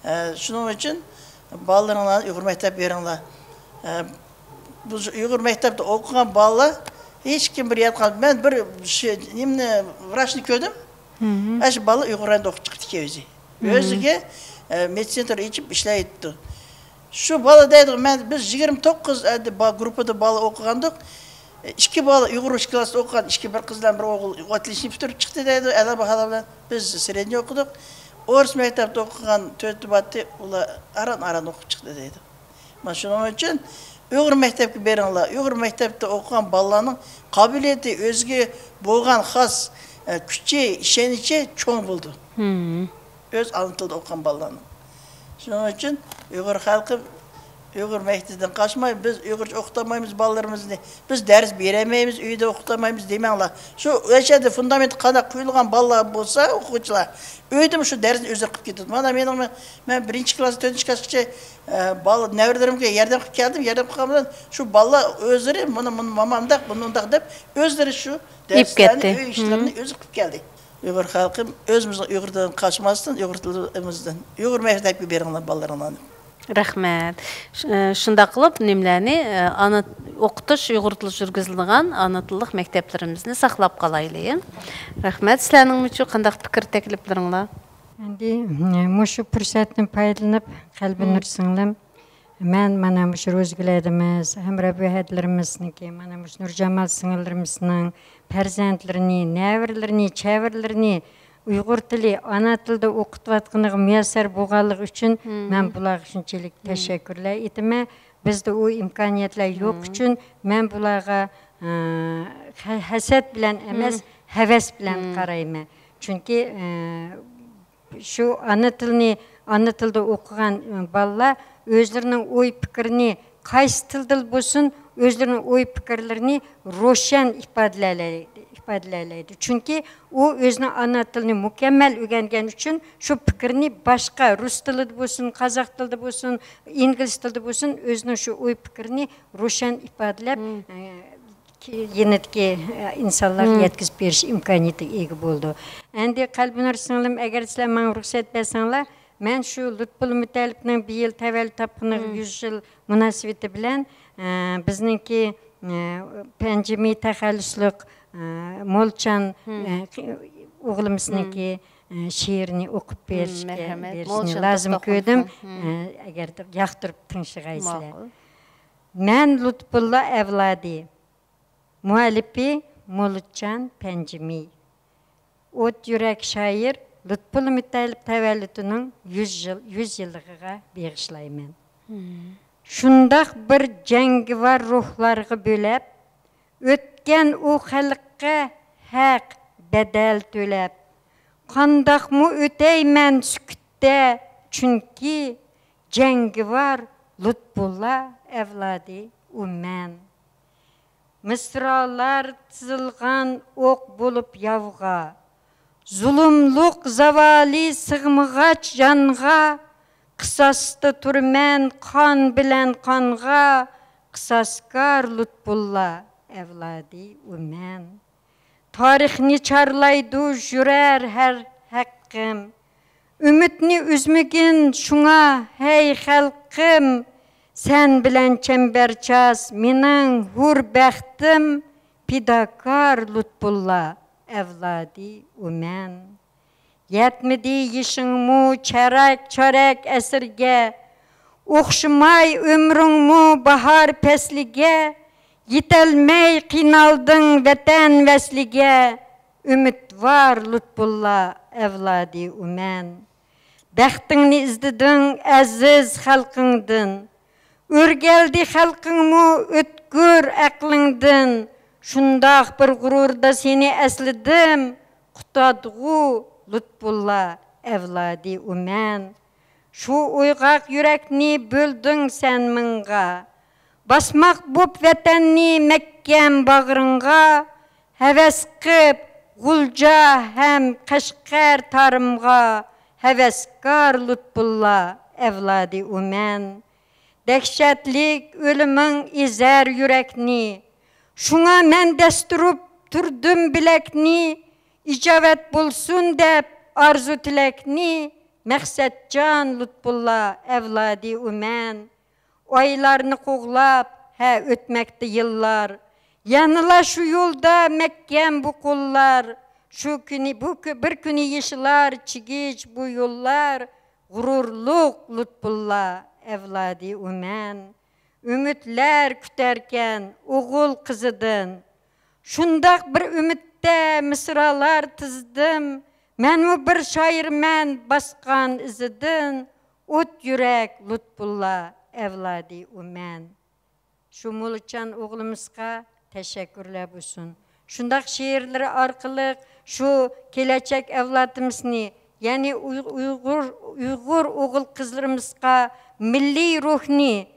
ئە، شۇنىڭ ئۈچۈن بالىلىرىڭلارنى ئۇيغۇر مەكتەپكە بېرىڭلار. ئە، بۇ ئۇيغۇر مەكتەپتە ئوقۇغان بالىلار ھېچكىم بىر يەردە قالمىدى. مەن بىر شۇ نېمىنى، ۋراچنى كۆردۈم. ئەشۇ بالا ئۇيغۇر رايونىدا ئوقۇپ چىقىپتىكەن ئۆزى. ئۆزىگە، ئە، مېدىتسېنتر ئېچىپ ئىشلەيتتى. شۇ بالا دەيدىغۇ، مەن، بىز يىگىرمە توققۇز ئەددە با-، گۇرۇپپىدا بالا ئوقۇغاندۇق. ئىككى بالا ئۇيغۇر ئىككى كلاستا ئوقۇغان، ئىككى، بىر قىز بىلەن بىر ئوغۇل ئوتلىشنى پۈتتۈرۈپ چىقتى دەيدۇ، ئەلا باھالار بىلەن. بىز سرېدنىي ئوقۇدۇق. ئورۇس مەكتەپتە ئوقۇغان تۆتى باتتى، ئۇلار ئاران-ئاران ئوقۇپ چىقتى دەيدۇ. مانا شۇنىڭ ئۈچۈن ئۇيغۇر مەكتەپكە بېرىڭلار. ئۇيغۇر مەكتەپتە ئوقۇغان بالىلارنىڭ قابىلىيىتى، ئۆزىگە بولغان خاس، ئە، كۈچى، ئىشەنچى چوڭ بولىدۇ. ئۆز ئانا تىلىدا ئوقۇغان بالىلارنىڭ. شۇنىڭ ئۈچۈن ئۇيغۇر خەلقى ئۇيغۇر مەكتىۋىدىن قاچماي، بىز ئۇيغۇرچە ئوقۇتالمايمىز بالىلىرىمىزنى، بىز دەرس بېرەلمەيمىز، ئۆيدە ئوقۇتالمايمىز دېمەڭلار. شۇ ئۆشەدە فۇندامېنت قانداق قويۇلغان بالىلار بولسا، ئوقۇغۇچىلار ئۆيدىمۇ شۇ دەرسنى ئۆزلىرى قىلىپ كېتىدۇ. مانا مېنىڭ، مەن بىرىنچى كلاس، تۆتىنچى كلاسقىچە، ئە، بالا نەۋرىلىرىمگە ياردەم قىلىپ كەلدىم. ياردەم قىلغان بىلەن شۇ بالىلار ئۆزلىرى مۇنى، مۇنى ماما ئۇنداق، بۇنى ئۇنداق دەپ ئۆزلىرى شۇ دەرسلەرنى، ئۆي ئىشلىرىنى ئۆزى قىلىپ كەلدى. ئۇيغۇر خەلقىم ئۆزىمىزنىڭ ئۇيغۇر تىلىدىن قاچماستىن، ئۇيغۇر تىلىمىزدىن، ئۇيغۇر مەكتەپكە بېرىڭلار بالىلىرىڭلارنى. رەھمەت. ش-، ئە، شۇنداق قىلىپ نېمىلەرنى، ئە، ئانا ئوقۇتۇش، ئۇيغۇر تىلى يۈرگۈزۈلىدىغان ئانا تىللىق مەكتەپلىرىمىزنى ساقلاپ قالايلى. رەھمەت. سىلەرنىڭمۇچۇ قانداق پىكىر تەكلىپلىرىڭلار؟ ئەمدى، م، مۇشۇ پۇرسەتتىن پايدىلىنىپ، قەلبىنۇر سىڭلىم، مەن مانا مۇشۇ روزىگۈل ھەدىمىز، ھەمراھ بۈۋى ھەدىلىرىمىزنىڭكى، مانا مۇشۇ نۇرجامال سىڭىللىرىمىزنىڭ پەرزەنتلىرىنى، نەۋرىلىرىنى، چەۋرىلىرىنى ئۇيغۇر تىلى، ئانا تىلىدا ئوقۇتۇۋاتقىنىغا مۇيەسسەر بولغانلىقى ئۈچۈن مەن بۇلارغا شۇنچىلىك تەشەككۈرلەر ئېيتىمەن. بىزدە ئۇ ئىمكانىيەتلەر يوق ئۈچۈن مەن بۇلارغا، ئە، ھە-، ھەسەت بىلەن ئەمەس، ھەۋەس بىلەن قارايمەن. چۈنكى، ئە، شۇ ئانا تىلنى، ئانا تىلدا ئوقۇغان، ئە، بالىلار ئۆزلىرىنىڭ ئوي پىكرىنى قايسى تىلدا بولسۇن، ئۆزلىرىنىڭ ئوي پىكىرلىرىنى روشەن ئىپادىلەيلەيدۇ، ئىپادىلەيلەيدۇ. چۈنكى ئۇ ئۆزىنىڭ ئانا تىلىنى مۇكەممەل ئۆگەنگەن ئۈچۈن شۇ پىكىرنى باشقا رۇس تىلىدا بولسۇن، قازاق تىلىدا بولسۇن، ئىنگلىز تىلىدا بولسۇن، ئۆزىنىڭ شۇ ئوي پىكرىنى روشەن ئىپادىلەپ، ئە، كېيىنىدىكى، ئە، ئىنسانلارغا يەتكۈزۈپ بېرىش ئىمكانىيىتىگە ئىگە بولىدۇ. ئەمدى قەلبىنۇر سىڭلىم، ئەگەر سىلەر ماڭا رۇخسەت بەرسەڭلار، مەن شۇ لۇتپۇللا مۇتەللىپنىڭ بىيىل تەۋەللۇت تاپقىنىغا يۈز يىل مۇناسىۋىتى بىلەن، ئە، بىزنىڭكى، ئە، پەنجىمى تەخەللۇسلۇق، ئە، مولچان، ئە، ئوغلىمىزنىڭكى، ئە، شېئىرىنى ئوقۇپ بېرىشكە، بېرىشنى لازىم كۆردۈم. ئە، ئەگەر ياقتۇرۇپ تىڭشىغايسىلەر. مەن لۇتپۇللا ئەۋلادى. مۇئەللىپى مولچان پەنجىمى. ئوت يۈرەك شائىر لۇتپۇللا مۇتەللىپ تەۋەللۇتىنىڭ يۈز يىل، يۈز يىللىقىغا بېغىشلايمەن. شۇنداق بىر جەڭگىۋار روھلارغا بۆلەپ، ئۆتكەن ئۇ خەلققە ھەق بەدەل تۆلەپ، قانداقمۇ ئۆتەيمەن سۈكۈتتە، چۈنكى جەڭگىۋار لۇتپۇللا ئەۋلادى ئۇ مەن. مىسرالار تىزىلغان ئوق بولۇپ ياۋغا، زۇلۇملۇق زاۋالى سىغمىغاچ جانغا، قىساستا تۇرىمەن قان بىلەن قانغا، قىساسكار لۇتپۇللا ئەۋلادى ئۇ مەن. تارىخنى چارلايدۇ يۈرەر ھەر ھەققىم. ئۈمىدنى ئۈزمىگىن شۇڭا ھەي خەلقىم، سەن بىلەن چەمبەرچاس مېنىڭ ھۇر بەختىم، پىداكار لۇتپۇللا ئەۋلادى ئۇ مەن. يەتمىدى يېشىڭمۇ چاراك چارەك ئەسىرگە، ئوخشىماي ئۆمرۈڭمۇ باھار پەسلىگە، يېتەلمەي قىينالدىڭ ۋەتەن ۋەسلىگە، ئۈمىدۋار لۇتپۇللا ئەۋلادى ئۇ مەن. بەختىڭنى ئىزدىدىڭ ئەزىز خەلقىڭدىن، ئۆرگەلدى خەلقىڭمۇ ئۆتكۈر ئەقلىڭدىن، شۇنداق بىر غۇرۇردا سېنى ئەسلىدىم، قۇتادغۇ لۇتپۇللا ئەۋلادى ئۇ مەن. شۇ ئويغاق يۈرەكنى بۆلدۈڭ سەن مىڭغا، باسماق بوپ ۋەتەننى مەھكەم باغرىڭغا، ھەۋەس قىپ غۇلجا ھەم قەشقەر تارىمغا، ھەۋەسكار لۇتپۇللا ئەۋلادى ئۇ مەن. دەھشەتلىك ئۆلۈمۈڭ ئېزەر يۈرەكنى، شۇڭا مەن دەس تۇرۇپ تۇردۇم بىلەكنى، ئىجابەت بولسۇن دەپ ئارزۇ تىلەكنى، مەقسەتجان لۇتپۇللا ئەۋلادى ئۇمەن. ئايلارنى قوغلاپ، ھە، ئۆتمەكتە يىللار. يەنىلا شۇ يولدا مەھكەم بۇ قوللار. شۇ كۈنى، بۇ كۈ-، بىر كۈنى يېشىلار چىگىچ بۇ يوللار. غۇرۇرلۇق لۇتپۇللا ئەۋلادى ئۇمەن. ئۈمىدلەر كۈتەركەن ئوغۇل قىزىدىن. شۇنداق بىر ئۈمىدتە مىسرالار تىزدىم. مەنمۇ بىر شائىرمەن باسقان ئىزىدىن. ئوت يۈرەك لۇتپۇللا ئەۋلادى ئۇمەن. شۇ موللىچان ئوغلىمىزغا تەشەككۈرلەر بولسۇن. شۇنداق شېئىرلىرى ئارقىلىق شۇ كېلەچەك ئەۋلادىمىزنى، يەنى ئۇي-، ئۇيغۇر، ئۇيغۇر ئوغۇل قىزلىرىمىزغا مىللىي روھنى،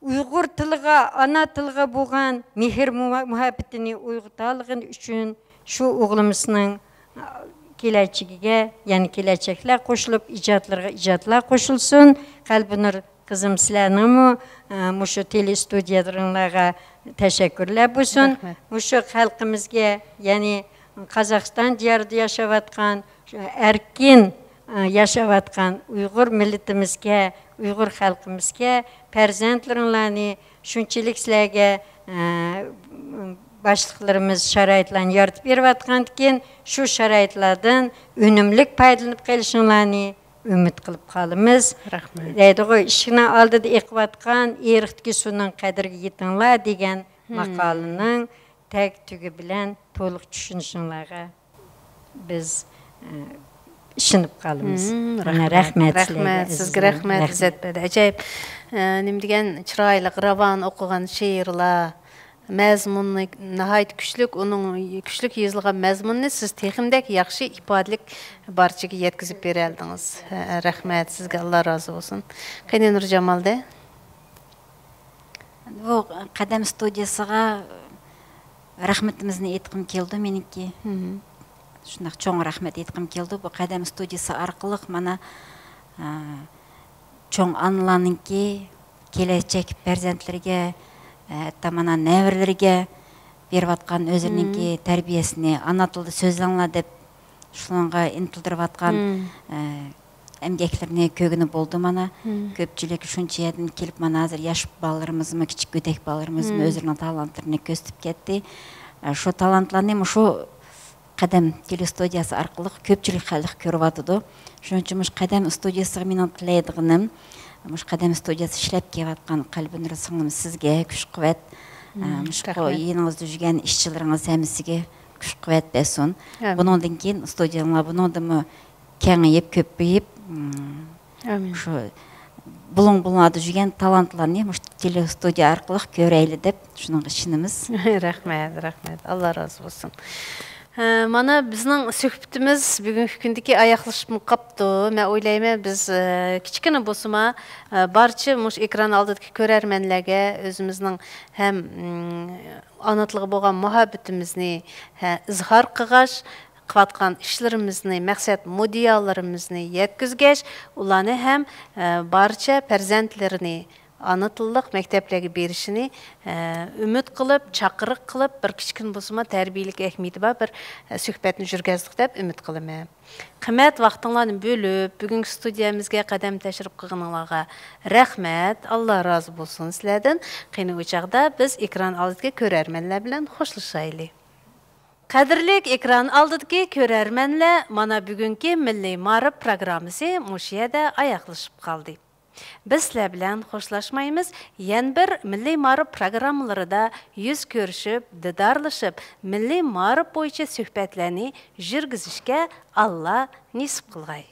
ئۇيغۇر تىلىغا، ئانا تىلىغا بولغان مېھىر مۇ-، مۇھەببىتىنى ئويغىتالىغىنى ئۈچۈن شۇ ئوغلىمىزنىڭ، ئا، كېلەچىكىگە، يەنى كېلەچەكلەر قوشۇلۇپ، ئىجادلىرىغا ئىجادلار قوشۇلسۇن. قەلبىنۇر قىزىم، سىلەرنىڭمۇ، ئا، مۇشۇ تېلېستۇدىيەلىرىڭلارغا تەشەككۈرلەر بولسۇن. رەھمەت. مۇشۇ خەلقىمىزگە، يەنى قازاقىستان دىيارىدا ياشاۋاتقان شۇ ئەركىن، ئە، ياشاۋاتقان ئۇيغۇر مىللىتىمىزگە، ئۇيغۇر خەلقىمىزگە پەرزەنتلىرىڭلارنى شۇنچىلىك سىلەرگە، ئە، باشلىقلىرىمىز شارائىتلارنى يارىتىپ بېرىۋاتقاندىكىن، شۇ شارائىتلاردىن ئۈنۈملۈك پايدىلىنىپ قېلىشىڭلارنى ئۈمىد قىلىپ قالىمىز. رەھمەت. دەيدىغۇ، ئىشىكنىڭ ئالدىدا ئېقىۋاتقان ئېرىقتىكى سۇنىڭ قەدرىگە يېتىڭلار دېگەن ماقالىنىڭ تەگ تۈگى بىلەن تولۇق چۈشىنىشىڭلارغا بىز، ئە، ئىشىنىپ قالىمىز. مم، مانا، رەھمەت. رەھمەت سىلەرگە، رەھمەت، سىزگە ئەزىزلەر. رەھمەت، رەھمەت. ئىززەت بەردى. ئەجايىپ، ئە، نېمە دېگەن چىرايلىق، راۋان ئوقۇغان شېئىرلار، مەزمۇنى ناھايىتى كۈچلۈك، ئۇنىڭ كۈچلۈك يېزىلغان مەزمۇنىنى سىز تېخىمدەك ياخشى ئىپادىلىك بارچىگە يەتكۈزۈپ بېرەلدىڭىز. ھە، رەھمەت، سىزگە ئاللا رازى بولسۇن. قېنى نۇرجامالدى؟ بۇ قەدەم ستۇدىيىسىغا رەھمىتىمىزنى ئېيتقۇم كېلىدۇ مېنىڭكى. مم. شۇنداق چوڭ رەھمەت ئېيتقۇم كېلىدۇ. بۇ قەدەم ستۇدىيىسى ئارقىلىق مانا، ئە، چوڭ ئانىلارنىڭكى كېلەچەك پەرزەنتلىرىگە، ئە، ھەتتا مانا نەۋرىلىرىگە بېرىۋاتقان ئۆزلىرىنىڭكى مم. تەربىيەسىنى، ئانا تىلدا سۆزلەڭلار دەپ شۇنىڭغا ئىنتىلدۈرۈۋاتقان، مم. ئە، ئەمگەكلىرىنى كۆرگىلى بولدى مانا. مم. كۆپچىلىك شۇنچە يەردىن كېلىپ، مانا ھازىر ياش بالىلىرىمىزمۇ، كىچىك گۆدەك بالىلىرىمىزمۇ مم. ئۆزلىرىنىڭ تالانتلىرىنى كۆرسىتىپ كەتتى. ئە، شۇ تالانتلارنى مۇشۇ قەدەم تېلېستۇدىيەسى ئارقىلىق كۆپچىلىك خەلق كۆرۈۋاتىدۇ. شۇنىڭ ئۈچۈن مۇشۇ قەدەم ستۇدىيەسىغا مېنىڭ تىلەيدىغىنىم، مۇشۇ قەدەم ستۇدىيەسى ئىشلەپ كېلىۋاتقان قەلبىنۇر سىڭلىم سىزگە كۈچ-قۇۋۋەت، مم، ئە، مۇشۇ رەھمەت. يېنىڭىزدا يۈرگەن ئىشچىلىرىڭىز ھەممىسىگە كۈچ-قۇۋۋەت بەرسۇن. ئامىن. بۇنىڭدىن كېيىن ستۇدىيەڭلار بۇنىڭدىنمۇ كېڭىيىپ، كۆپىيىپ، ئىم، ئامىن. شۇ بۇلۇڭ-بۇلۇڭلاردا يۈرگەن تالانتلارنى مۇشۇ تېلېستۇدىيە ئارقىلىق كۆرەيلى دەپ شۇنىڭغا ئىشىنىمىز. رەھمەت، رەھمەت. ئاللا رازى بولسۇن. ھە، مانا بىزنىڭ سۆھبىتىمىز بۈگۈنكى كۈندىكى ئاياغلىشىپمۇ قاپتۇ. مەن ئويلايمەن، بىز، ئە، كىچىككىنە بولسىمۇ، ئە، بارچە مۇشۇ ئېكران ئالدىدىكى كۆرەرمەنلەرگە ئۆزىمىزنىڭ ھەم، ئىم، ئانا تىلغا بولغان مۇھەببىتىمىزنى، ھە، ئىزھار قىلغاچ، قىلىۋاتقان ئىشلىرىمىزنى، مەقسەت مۇددىئالىرىمىزنى يەتكۈزگەچ، ئۇلارنى ھەم، ئە، بارچە پەرزەنتلىرىنى ئانا تىللىق مەكتەپلەرگە بېرىشىنى، ئە، ئۈمىد قىلىپ، چاقىرىق قىلىپ، بىر كىچىككىنە بولسىمۇ تەربىيەلىك ئەھمىيىتى بار بىر، ئە، سۆھبەتنى يۈرگۈزدۇق دەپ ئۈمىد قىلىمەن. قىممەت ۋاقتىڭلارنى بۆلۈپ، بۈگۈنكى ستۇدىيەمىزگە قەدەم تەشرىپ قىلغىنىڭلارغا رەھمەت. ئاللا رازى بولسۇن سىلەردىن. قېنى، ئۇ چاغدا بىز ئېكران ئالدىدىكى كۆرەرمەنلەر بىلەن خوشلىشايلى. قەدىرلىك ئېكران ئالدىدىكى كۆرەرمەنلەر، مانا بۈگۈنكى مىللىي مائارىپ پروگراممىسى مۇشۇ يەردە ئاياغلىشىپ قالدى. بىز سىلەر بىلەن خوشلاشمايمىز، يەنە بىر مىللىي مائارىپ پروگراممىلىرىدا يۈز كۆرۈشۈپ، دىدارلىشىپ، مىللىي مائارىپ بويىچە سۆھبەتلەرنى يۈرگۈزۈشكە ئاللا نېسىپ قىلغاي.